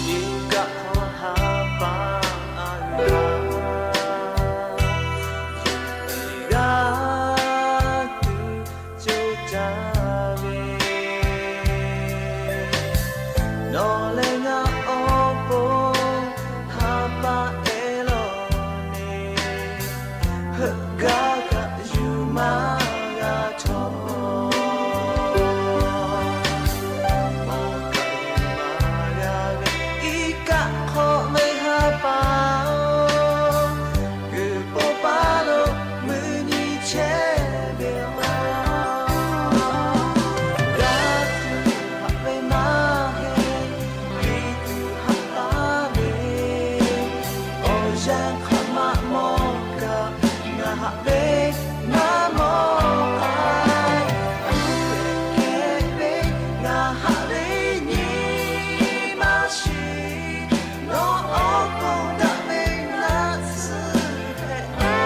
Iˉ kaˆ hk'aw ha pa a g'a, yuˬ ve g'a tuˬ coˇ caˇ ve, nawˬ leh ngaˬ awˬ pon ha pa ehˉ lawˬ ve, heuˆ gaˇ kaꞈ yuˬ maˇ g'a htawˇ, mawˬ kaꞈ yuˬ maˇ g'a ve, iˉ kaˆ hk'aw ve ha pa oˬ, g'uiˬ po paˇ lo mui nyi chehˇ ve a. G'a tuˬ haꞈ ve maˇ heˆ, piˇ tuˬ haꞈ taˍ ve, awˬ yanˇ hk'aˬ ma mawˬ kaꞈ, ngaˬ haꞈ ve maˇ mawˬ k'ai. Hk'e hk'e ve ngaˬ haꞈ ve nyi maˇ shiˍ, nawˬ awˬ pon daꞈ ve naˆ tsuhˇ hpehꞈ k'ai.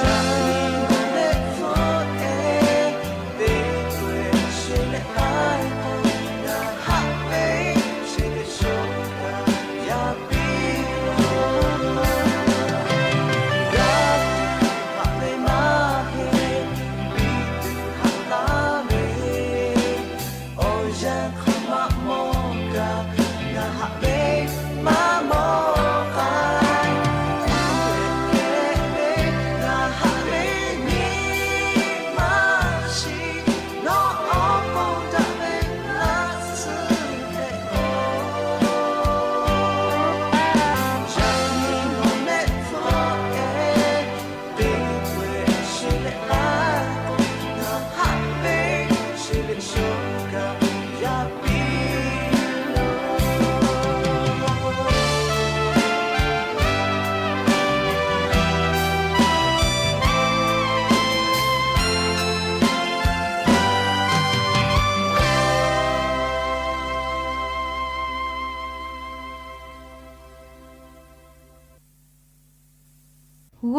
Yaꞈ nyi nawˬ mehˆ hpfuhˇ eˬ, teˇ hkui chi ve k'ai k'o, ngaˬ haꞈ ve chi ve shoˍ kaꞈ yaˇ piˇ loˬ. G'a tuˬ haꞈ ve maˇ heˆ, piˇ tuˬ haꞈ taˍ ve, awˬ yanˇ hk'aˬ ma mawˬ kaꞈ, ngaˬ haꞈ ve maˇ mawˬ k'ai. Hk'e hk'e ve ngaˬ haꞈ ve nyi maˇ shiˍ, nawˬ awˬ pon daꞈ ve naˆ tsuhˇ hpehꞈ k'o, yaꞈ nyi nawˬ mehˆ hpfuhˇ eˬ, teˇ hkui chi ve k'ai k'o, ngaˬ haꞈ ve chi ve shoˍ kaꞈ yaˇ piˇ loˬ.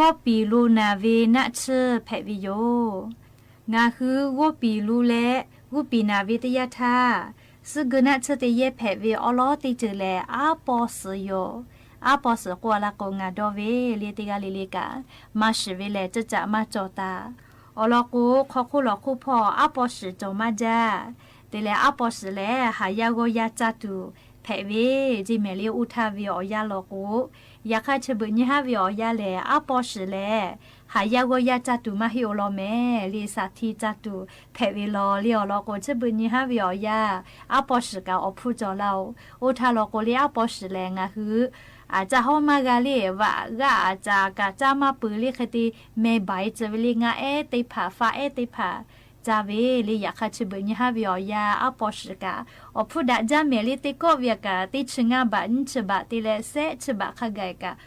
G'awˇ piˍ lo naˬ ve naˆ tsuhˇ hpehꞈ ve yoˬ. Ngaˬ hui g'awˇ piˍ lo leh g'awˇ piˍ naˬ ve teˇ yanˇ htaˇ, suhˆ geu naˆ tsuhˇ teˇ yehˇ hpehꞈ ve awˉ lawˉ teˇ ceuˬ lehˬ, aˉ paw suhˍ yoˬ. Aˉ paw suhˍ k'oˆ a la k'o, ngaˬ dawˇ ve le teˇ g'aˇ le le kaꞈ maˇ shiˍ ve lehˬ, ceuˇ caꞈ maˇ cawˬ taˍ. Awˬ lawn k'o, hk'aw hk'oˆ lawˬ hk'oˆ hpawˇ aˉ paw shiˍ cawˬ maˇ jaˇ. Te leh aˉ paw shiˍ lehˬ, haˍ yaˇ g'awˇ yaˇ caˇ tuˬ hpehꞈ ve, jeˇ mehˍ le oˇ htaˇ ve awˬ yanˇ law k'o, yaꞈ hk'aˇ chi beuꞈ nyi haˉ ve awˬ yanˇ lehˬ, aˉ paw shiˍ lehˬ haˍ yaˇ g'awˇ yaˇ caˇ tuˬ maˇ heˆ awˬ lawn mehˍ le, saˍ htiˇ caˇ tuˬ hpehꞈ ve law le. Awˬ lawn k'o, chi beuꞈ nyi haˉ ve awˬ yanˇ aˉ paw shiˍ kaꞈ awˬ hpfuhˇ cawˬ laˇ oˬ. Oˇ htaˇ law k'o le, aˉ paw shiˍ lehˬ ngaˬ hui aꞈ caˇ hawˉ maˇ g'a le, vaꞈ g'aˇ aꞈ caˍ kaꞈ caˇ maˇ peuˬ le. Hk'e te meh baiˬ e tcuh ve le, ngaˆ ehˉ teˇ hpaˍ, faˆ ehˉ teˇ hpaˍ caˇ ve le. Yaꞈ hk'aˇ chi beuꞈ nyi haˉ ve awˬ yanˇ aˉ paw shiˍ kaꞈ awˬ hpfuhˇ daꞈ jaˇ mehˍ le. Teˇ kawˆ ve kaꞈ teˇ chi ngaˇ baꞈ nyiˇ chi baꞈ te leh sehˆ chi baꞈ hk'a gaˬ kaꞈ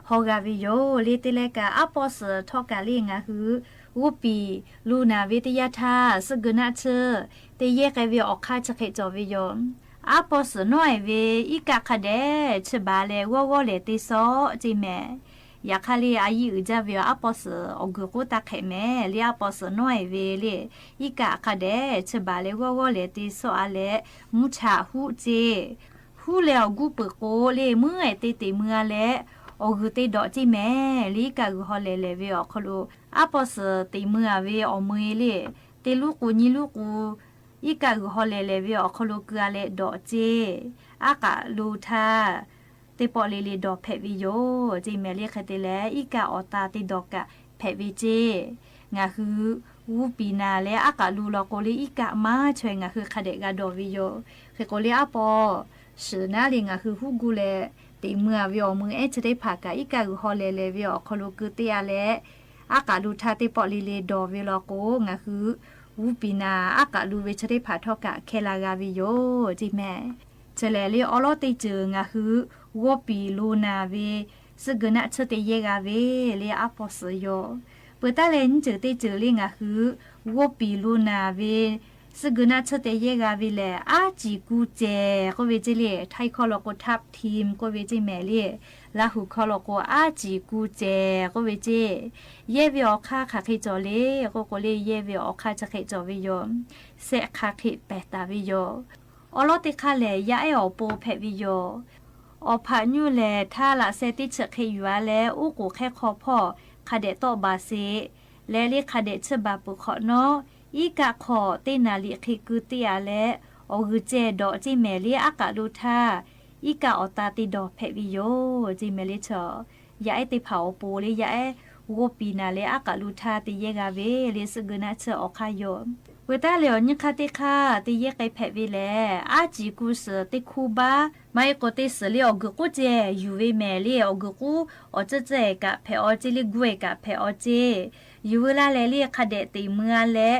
haw g'a ve yoˬ. Le te leh kaꞈ, aˉ pawˇ suhˍ htawˇ kaꞈ le ngaˬ hui g'oˇ piˍ lo naˍ ve teˇ yanˇ htaˇ, suhˆ geu naˆ tsuhˇ te yehˇ k'ai ve awˬ hk'aˇ chi hk'e cawˬ ve yoˬ. Aˉ pawˇ suhˍ nawˉ-ehˍ ve iˉ kaˆ hk'a dehꞈ chi baˬ leh g'awˇ g'awˇ lehˬ te sawˆ ceˇ mehˍ. Yaꞈ hk'aˇ le a yiˇ uiˍ jaˇ ve yoˬ. Aˉ pawˇ suhˍ awˬ guiˬ k'oˆ taˇ hk'ehꞈ mehˍ le, aˉ pawˇ suhˍ nawˉ-ehˍ ve le iˉ kaˆ hk'a dehꞈ chi baˬ leh g'awˇ g'awˇ lehˬ te sawˆ-a leh, mvuhˇ cha huˆ ceˇ. Huˉ leh awˬ guˇ peuˬ k'o le, meuˉ-ehˍ te teꞈ meuˇ-a leh, awˬ g'uiˬ te dawꞈ ceˇ mehˍ le, iˉ kaˆ g'uiˬ haw lehˬ lehˬ ve awˬ hk'aw lo, aˉ pawˇ suhˍ teꞈ meuˇ-a ve awˬ meuˇ-e le, teˇ luˉ k'u nyiˇ luˉ k'u iˉ kaˆ g'uiˬ haw lehˬ lehˬ ve awˬ hk'aw lo keu-a leh dawꞈ ceˇ. Aˉ k'aꞈ lo htaˇ, teˇ pawˆ le le dawˬ hpehꞈ ve yoˬ ceˇ mehˍ le. Hk'e te leh, iˉ kaˆ awˬ ta te dawˬ kaꞈ hpehꞈ ve ceˇ. Ngaˬ hui g'uˇ piˍ naˍ leh aˉ k'aꞈ lo law k'o le, iˉ kaˆ maˇ chaweh ngaˬ hui hk'a dehꞈ g'a dawˬ ve yoˬ. Hk'e k'o le, aˉ pawˇ suhˍ naˉ le ngaˬ hui huˉ gu leh teꞈ meuˇ-a ve awˬ meuˇ ehˉ chi teˇ hpaˍ kaꞈ iˉ kaˆ g'uiˬ haw lehˬ lehˬ ve awˬ hk'aw lo keu teˇ-a leh, aˉ k'aꞈ lo htaˇ teˇ pawˆ le le dawˬ ve law k'o, ngaˬ hui g'uˇ piˍ naˍ aˉ k'aꞈ lo ve chi teˇ hpaˍ htawˇ kaꞈ hkeh la g'a ve yoˬ ceˇ mehˍ. Chi lehˬ le, awˉ lawˉ teˇ ceuˬ ngaˬ hui g'awˇ piˍ lo naˍ ve suhˆ geu naˆ tsuhˇ te yehˇ g'a ve le aˉ pawˇ suhˍ yoˬ. Peuˬ taˉ leh nyiˇ ceuˬ teˇ ceuˬ le ngaˬ hui g'awˇ piˍ lo naˍ ve suhˆ geu naˆ tsuhˇ te yehˇ g'a ve lehˬ, aˉ ciˍ ku cehˬ k'oˆ ve ceˇ le. Htaiˇ hkawˇ law k'o ทับทิม k'oˆ ve ceˇ mehˍ le. Laˇ huˍ hkawˇ law k'o aˉ ciˍ ku cehˬ k'oˆ ve ceˇ. Yehˇ ve awˬ hk'aˇ hk'aˬ hk'e cawˬ le k'oˆ k'o le, yehˇ ve awˬ hk'aˇ chi hk'e cawˬ ve yoˬ. Sehˆ hk'aˇ hk'e pehˬ taˍ ve yoˬ. Awˉ lawˉ teˇ hk'aˇ lehˬ, yaˇ ehˉ awˬ pon hpehꞈ ve yoˬ. Awˬ hpaꞈ nyuˇ lehˬ, htaˇ laꞈ sheh teˇ chi hk'e yuˬ-a leh, oˉ k'oˍ hk'ehˇ hk'aw hpawˇ hk'a dehꞈ tawˆ baˬ sheˍ. Leh le hk'a dehꞈ chi baˬ peuˬ hk'awꞈ nawˉ, iˉ kaˆ hk'awꞈ teˇ naˍ liꞈ hk'e keu teˇ-a leh, awˬ g'uiˬ ceh dawꞈ ceˇ mehˍ le aˉ k'aꞈ lo htaˇ, iˉ kaˆ awˬ ta te dawˬ hpehꞈ ve yoˬ ceˇ mehˍ le. Chi yaˇ ehˉ teˇ hpaˍ awˬ pon le, yaˇ ehˉ g'awˇ piˍ naˍ leh aˉ k'aꞈ lo htaˇ te yehˇ g'a ve le suhˆ geu naˆ tsuhˇ awˬ hk'aˇ yoˬ. Peuˬ taˉ leh awˬ nyiˇ hk'aˇ teˇ hk'aˇ te yehˇ k'ai hpehꞈ ve lehˬ, aˉ ciˍ ku suhˍ teˇ hkuˇ baˆ maˇ heˆ k'o teˇ suhˍ le awˬ g'uiˬ k'oˉ ceh yuˬ ve mehˍ le. Awˬ g'uiˬ k'oˉ awˬ tcuhˇ tcuhˇ-ehˍ kaꞈ hpehꞈ-aw ceˇ le, guˇ-ehˍ kaꞈ hpehꞈ-aw ceˇ. Yuˬ ve laˇ leh le hk'a dehꞈ teꞈ meuˇ-a leh,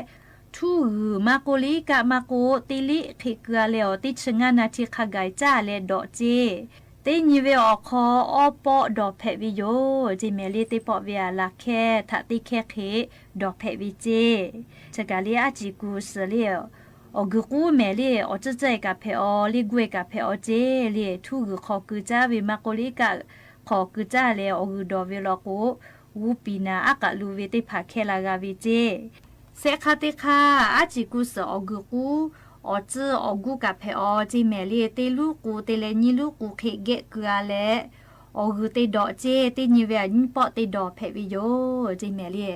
htuˇ g'uiˬ maˇ k'oˆ le iˉ kaˆ maˇ k'oˆ teˇ liˆ hk'e keu-a leh awˬ teˇ chi ngaˇ naˍ htiˇ hk'a gaˬ caˇ leh dawꞈ ceˇ. Teˇ nyi ve awˬ hk'aw awˉ pawˆ dawˬ hpehꞈ ve yoˬ ceˇ mehˍ le. Teˇ pawˆ ve-a laˬ hkehˇ htaꞈ teˇ hkehˇ hk'e dawˬ hpehꞈ ve ceˇ. Chi kaꞈ le aˉ ciˍ ku suhˍ le awˬ g'uiˬ k'oˉ mehˍ le awˬ tcuhˇ tcuhˇ-ehˍ kaꞈ hpehꞈ-aw le, guˇ-ehˍ kaꞈ hpehꞈ-aw ceˇ le. Htuˇ g'uiˬ hk'aw keu caˇ ve maˇ k'oˆ le iˉ kaˆ hk'aw keu caˇ leh awˬ g'uiˬ dawˬ ve law k'o, g'uˇ piˍ naˍ aˉ k'aꞈ lo ve teˇ hpaˍ hkeh la g'a ve ceˇ. Sehˆ hk'aˇ teˇ hk'aˇ, aˉ ciˍ ku suhˍ awˬ g'uiˬ k'oˉ awˬ tcuhˇ awˬ guˇ kaꞈ hpehꞈ-aw ceˇ mehˍ le. Teˇ luˉ k'u te leh nyiˇ luˉ k'u hk'e geh keu-a leh, awˬ g'uiˬ te dawꞈ ceˇ. Teˇ nyi ve-a nyiˇ pawˆ te dawˬ hpehꞈ ve yoˬ ceˇ mehˍ le.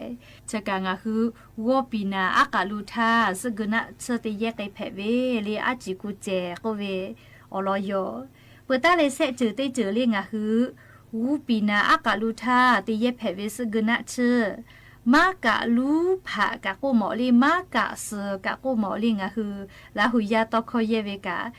Chi kaꞈ ngaˬ hui g'awˇ piˍ naˍ aˉ k'aꞈ lo htaˇ suhˆ geu naˆ tsuhˇ te yehˇ k'ai hpehꞈ ve le aˉ ciˍ ku cehˬ k'oˆ ve awˬ lawn yoˬ. Peuˬ taˉ leh sehˆ ceuˬ teˇ ceuˬ le ngaˬ hui g'uˇ piˍ naˍ aˉ k'aꞈ lo htaˇ te yehˇ hpehꞈ ve suhˆ geu naˆ tsuhˇ maˉ kaꞈ luˉ hpaꞈ kaꞈ k'oˆ mawˬ le, maˉ kaꞈ suhˍ kaꞈ k'oˆ mawˬ le. Ngaˬ hui Laˇ huˍ yaˇ tawˇ hkawˇ yehˇ ve kaꞈ,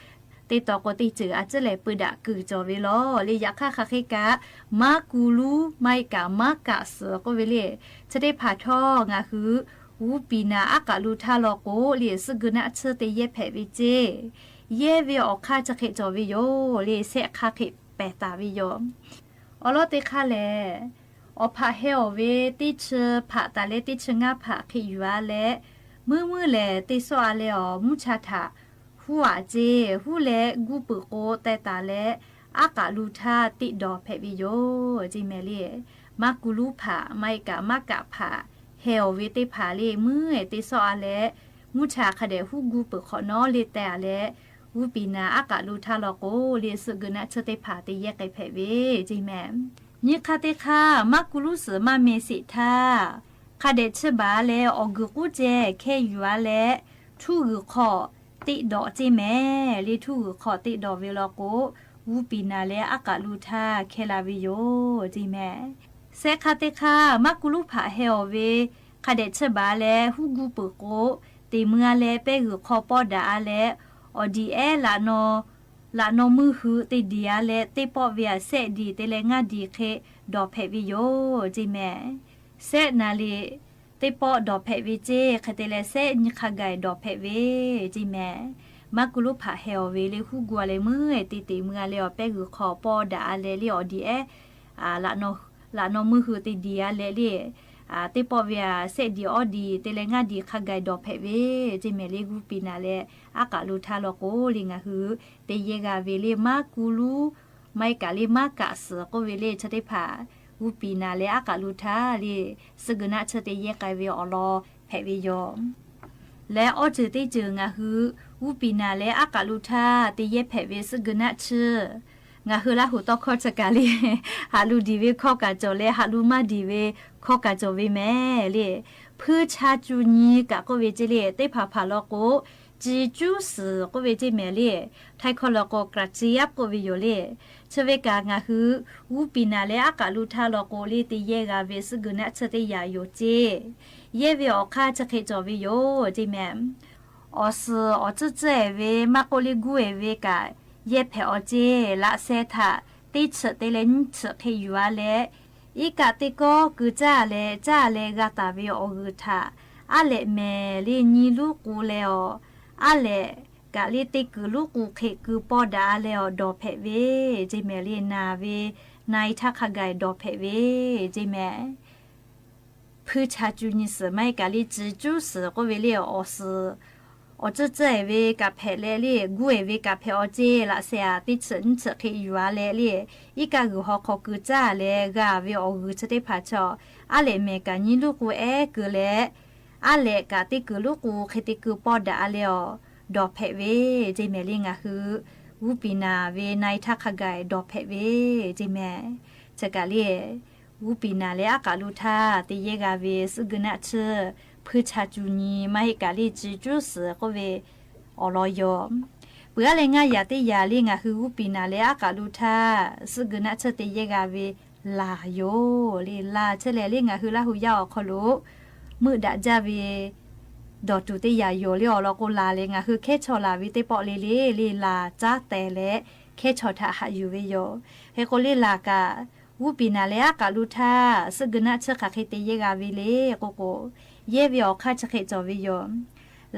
teˇ taw k'o teˇ ceuˬ a ciˉ lehˬ peu daꞈ kuiˬ cawˬ ve lawˬ le. Yaꞈ hk'aˇ hk'aˬ hk'e kaꞈ, maˉ ku luˉ maˇ heˆ kaꞈ maˉ kaꞈ suhˍ k'oˆ ve le. Chi teˇ hpaˍ htawˇ ngaˬ hui g'uˇ piˍ naˍ aˉ k'aꞈ lo htaˇ law k'o le suhˆ geu naˆ tsuhˇ te yehˇ hpehꞈ ve ceˇ. Yehˇ ve awˬ hk'aˇ chi hk'e cawˬ ve yoˬ le, sehˆ hk'aˇ hk'e pehˬ taˍ ve yoˬ. Awˬ lawn teˇ hk'aˇ lehˬ, awˬ hpaꞈ heh awˬ ve teˇ chi hpaꞈ taˍ leh teˇ chi ngaˇ hpaꞈ hk'e yuˬ-a leh, meuˇ meuˇ lehˬ teˇ sawˆ-a leh awˬ mvuhˇ cha htaꞈ huˉ-a ceˇ. Huˉ leh guˇ peuˬ k'o teh taˍ leh, aˉ k'aꞈ lu htaˇ teˇ dawˬ hpehꞈ ve yoˬ ceˇ mehˍ le. Maˉ ku luˉ hpaꞈ maˇ heˆ kaꞈ maˉ kaꞈ hpaꞈ heh awˬ ve teˇ hpaˍ le meuˇ-ehˍ teˇ sawˆ-a leh, mvuhˇ cha hk'a dehꞈ huˉ guˇ peuˬ hk'awꞈ nawˉ le teh-a leh, g'uˇ piˍ naˍ aˉ k'aꞈ lu htaˇ law k'o le suhˆ geu naˆ tsuhˇ teˇ hpaˍ te yehˇ k'ai hpehꞈ ve ceˇ mehˍ. Nyiˇ hk'aˇ teˇ hk'aˇ, maˉ ku luˉ suhˍ maˇ meh sheˍ htaˇ, hk'a dehꞈ chiˇ baˬ leh awˬ guiˬ k'uˉ ceh hkeh yuˬ-a leh, htuˇ g'uiˬ hk'aw teˇ dawˬ ceˇ mehˍ le. Htuˇ g'uiˬ hk'aw teˇ dawˬ ve law k'o, g'uˇ piˍ naˍ leh aˉ k'aꞈ lu htaˇ hkeh la ve yoˬ ceˇ mehˍ. Sehˆ hk'aˇ teˇ hk'aˇ, maˉ ku luˉ hpaꞈ heh awˬ ve hk'a dehꞈ chiˇ baˬ leh huˉ guˇ peuˬ k'o, teꞈ meuˇ-a leh pehˇ g'uiˬ hk'aw pawˇ daꞈ-a leh, awˬ diˍ ehˉ laꞈ naw meuˇ hui te diˍ-a leh teˇ pawˆ ve-a sehˆ diˍ te leh ngaˇ diˍ hk'e dawˬ hpehꞈ ve yoˬ ceˇ mehˍ. Sehˆ naˍ liꞈ teˇ pawˆ dawˬ hpehꞈ ve ceˇ. Hk'e te leh sehˆ nyi hk'a gaˬ dawˬ hpehꞈ ve ceˇ mehˍ. Maˉ ku luˉ hpaꞈ heh awˬ ve le huˉ guˇ-a leh meuˇ-ehˍ te teꞈ meuˇ-a leh awˬ pehˇ g'uiˬ hk'aw pawˇ daꞈ-a leh le awˬ diˍ ehˉ laꞈ naw meuˇ hui te diˬ a leh le, teˇ pawˆ ve a shehˆ diˬ awˇ diˬ te leh ngaˇ diˬ hk'a gaˬ dawˬ hpehꞈ ve ceˇ mehˍ le. G'uˇ piˍ naˍ leh aˉ k'aꞈ lo htaˇ law k'o le ngaˬ hui te yehˇ g'a ve le maˉ kuˇ luˉ maˇ heˆ kaꞈ le maˉ kaꞈ suhˍ k'oˆ ve le chi teˇ hpaˍ g'uˇ piˍ naˍ leh aˉ k'aꞈ lo htaˇ le suhˆ geu naˆ tsuhˇ te yehˇ k'ai ve awˬ lawn hpehꞈ ve yoˬ. Leh awˇ ceuˬ teˇ ceuˬ ngaˬ hui g'uˇ piˍ naˍ leh aˉ k'aꞈ lo htaˇ te yehˇ hpehꞈ ve suhˆ geu naˆ tsuhˇ, ngaˬ hui Laˇ huˍ tawˇ hkawˇ chi kaꞈ le haꞈ lu diˬ ve hkawˇ kaꞈ cawˬ leh haꞈ lu maˇ diˬ ve hkawˇ kaꞈ cawˬ ve mehˍ le. Hpuiˇ cha cu nyi kaꞈ k'oˆ ve ceˇ le, teˇ hpaˍ hpaˍ law k'o, ci cuˉ suhˍ k'oˆ ve ceˇ mehˍ le. Htaiˇ hkawˇ law k'o กระเจี๊ยบ k'oˆ ve yoˬ le. Chi ve kaꞈ ngaˬ hui g'uˇ piˍ naˍ leh aˉ k'aꞈ lo htaˇ law k'o le te yehˇ g'a ve suhˆ geu naˆ tsuhˇ teˇ yanˇ yoˬ ceˇ. Yehˇ ve awˬ hk'aˇ chi hk'e cawˬ ve yoˬ ceˇ mehˍ. Awˬ suhˍ awˬ tcuhˉ tcuhˉ ehˍ ve maˇ k'oˆ le guˇ ehˍ ve kaꞈ yehˇ hpehꞈ awˬ ceˇ. Laꞈ sheh htaꞈ teˇ tsuhꞈ te leh nyiˇ tsuhꞈ hk'e yuˬ a leh, iˉ kaˆ teˇ kawˆ keu caˇ leh caˇ leh g'a taˍ ve awˬ g'uiˬ htaꞈ aˉ lehꞈ mehˍ le nyi luˉ k'u leh awˬ, aˉ lehꞈ kaꞈ le te kuiˬ luˉ k'u hk'e keu pawˇ daꞈ a leh awˬ dawˬ hpehꞈ ve ceˇ mehˍ le. Naˬ ve na e htaˇ hk'a gaˬ dawˬ hpehꞈ ve ceˇ mehˍ. Hpuiˇ cha cu nyi suhˍ maˇ heˆ kaꞈ le ci cuˉ suhˍ k'oˆ ve le awˬ suhˍ awˬ tcuhˉ tcuhˉ ehˍ ve kaꞈ hpehꞈ leh le guˇ ehˍ ve kaꞈ hpehꞈ awˬ ceˇ. Laꞈ sheh a teˇ tsuhꞈ nyiˇ tsuhꞈ hk'e yuˬ a leh le iˉ kaˆ g'uiˬ haw hk'aw keu caˇ leh g'a ve awˬ g'uiˬ chi teˇ hpaˍ chaw aˉ lehꞈ mehˍ kaꞈ nyiˇ luˉ k'u ehˉ keu leh, aˉ lehꞈ kaꞈ teˇ kuiˬ luˉ k'u hk'e te keu pawˇ daꞈ a leh awˬ dawˬ hpehꞈ ve ceˇ mehˍ le. Ngaˬ hui g'uˇ piˍ naˍ ve na e htaˇ hk'a gaˬ dawˬ hpehꞈ ve ceˇ mehˍ. Chi kaꞈ le g'uˇ piˍ naˍ leh aˉ k'aꞈ lo htaˇ te yehˇ g'a ve suhˆ geu naˆ tsuhˇ hpuiˇ cha cu nyi maˇ heˆ kaꞈ le ci cuˉ suhˍ k'oˆ ve awˬ lawn yoˬ. Peuˬ aˉ leh ngaˇ yaꞈ teˇ yaꞈ le ngaˬ hui g'uˇ piˍ naˍ leh aˉ k'aꞈ lo htaˇ suhˆ geu naˆ tsuhˇ te yehˇ g'a ve laˬ yoˬ le. Laˬ chi lehˬ le ngaˬ hui Laˇ huˍ yaˇ awˬ hk'aw lo meuˆ daꞈ jaˇ ve dawˬ tuˬ teˇ yanˇ yoˬ le. Awˬ lawn k'o laˬ lehˬ ngaˬ hui hkehˉ chaw laˬ ve teˇ pawˆ le le le laˬ caˉ tehˍ leh hkehˉ chaw htaꞈ haꞈ yuˬ ve yoˬ. Hk'e k'o le laˬ kaꞈ g'uˇ piˍ naˍ leh aˉ k'aꞈ lo htaˇ suhˆ geu naˆ tsuhˇ hk'aˬ hk'e te yehˇ g'a ve le k'oˆ k'o, yehˇ ve awˬ hk'aˇ chi hk'e cawˬ ve yoˬ.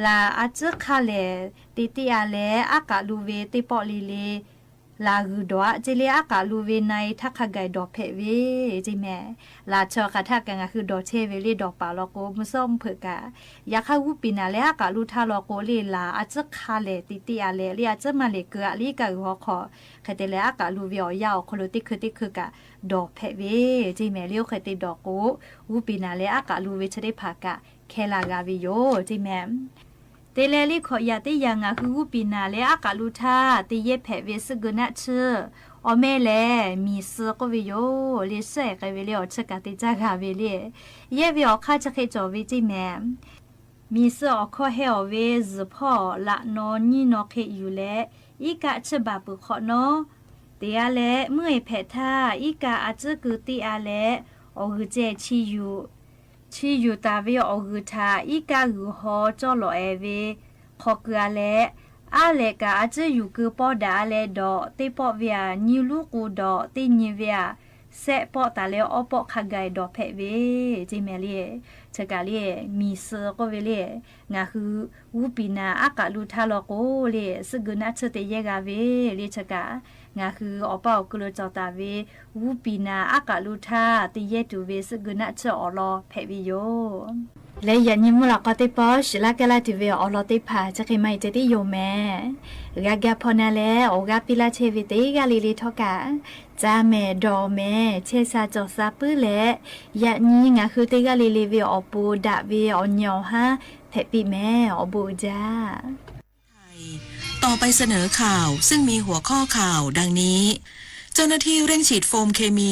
Laˬ a ciˉ hk'a lehˬ te teˇ a leh aˉ k'aꞈ lo ve teˇ pawˆ le le laˬ g'uiˬ dawˬ aꞈ ceˇ le aˉ k'aꞈ lo ve na e htaˇ hk'a gaˬ dawˬ hpehꞈ ve ceˇ mehˍ. Laˬ chaw hk'aˬ htaˇ kaꞈ ngaˬ hui dawˬ chehˇ ve le dawˬ paˍ law k'o mvuhˇ shawˉ mvuhˇ hpeuꞈ kaꞈ, yaꞈ hk'aˇ g'uˇ piˍ naˍ leh aˉ k'aꞈ lo htaˇ law k'o le laˬ a ciˉ hk'a lehˬ te teˇ a leh le a ciˉ maˇ lehˬ keu aꞈ le iˉ kaˆ g'uiˬ haw hk'aw hk'e te leh aˉ k'aꞈ lo ve awˬ yanˇ awˬ hk'aw lo teˇ hkui teˇ hkui kaꞈ dawˬ hpehꞈ ve ceˇ mehˍ le. Oˇ hk'e te dawˬ k'o g'uˇ piˍ naˍ leh aˉ k'aꞈ lo ve chi teˇ hpaˍ kaꞈ hkehˇ la g'a ve yoˬ ceˇ mehˍ. Te leh le hkawꞈ yaꞈ teˇ yaꞈ ngaˬ hui g'uˇ piˍ naˍ leh aˉ k'aꞈ lo htaˇ te yehˇ hpehꞈ ve suhˆ geu naˆ tsuhˇ awˬ meh lehˬ miˬ suh k'oˆ ve yoˬ le. Suhˆ ehˍ k'ai ve le awˬ chi kaꞈ te caˇ g'a ve le. Yehˇ ve awˬ hk'aˇ chi hk'e cawˬ ve ceˇ mehˍ. Miˬ suh awˬ hkawˇ heh awˬ ve zuhˬ hpawˇ laꞈ naw nyiˇ naw hk'e yuˬ leh iˉ kaˆ tsuhˇ baˬ peuˬ hk'awꞈ nawˉ te a leh meuˇ ehˍ hpehꞈ htaˇ iˉ kaˆ a ciˉ keu teˇ a leh awˬ g'uiˬ ceh chi yuˬ taˍ ve awˬ g'uiˬ htaꞈ iˉ kaˆ g'uiˬ haw cawˇ lawꞈ ehˍ ve hk'aw keu a leh, aˉ lehꞈ kaꞈ a ciˉ yuˬ keu pawˇ daꞈ a leh dawˬ teˇ pawˆ ve aꞈ nyiˇ luˉ k'u dawˬ teˇ nyi ve aꞈ shehˆ pawˆ taˍ leh awˇ pawˆ hk'a gaˬ dawˬ hpehꞈ ve ceˇ mehˍ le. Chi kaꞈ le miˬ suh k'oˆ ve le ngaˬ hui g'uˇ piˍ naˍ aˉ k'aꞈ lo htaˇ law k'o le suhˆ geu naˆ tsuhˇ te yehˇ g'a ve le. Chi kaꞈ ngaˬ hui awˬ paˇ awˬ ku lo cawˬ taˍ ve g'uˇ piˍ naˍ aˉ k'aꞈ lo htaˇ te yehˇ tuˬ ve suhˆ geu naˆ tsuhˇ awˬ lawn hpehꞈ ve yoˬ. Leh yaꞈ nyi mvuhˇ lawꞈ k'aw teˇ pawˆ shiˍ laˇ kaˇ laˇ tuˬ ve awˬ lawn teˇ hpaˍ chi hk'e maˇ heˆ ceh tiˉ yoˬ mehˍ. G'a ga hpaw na leh awˬ g'aˇ piˇ laˇ chehˇ ve teˇ g'aˇ le le htawˇ kaꞈ, ca mehˍ dawˬ mehˍ chehˇ sha cawˬ sha puiˉ leh, yaꞈ nyi ngaˬ hui teˇ g'aˇ le le ve awˬ pon daꞈ ve awˬ nyi awˬ haˉ hpehꞈ piˇ mehˍ. Awˬ bon uiˍ jaˇ. ต่อไปเสนอข่าว ซึ่งมีหัวข้อข่าวดังนี้ เจ้าหน้าที่เร่งฉีดโฟมเคมี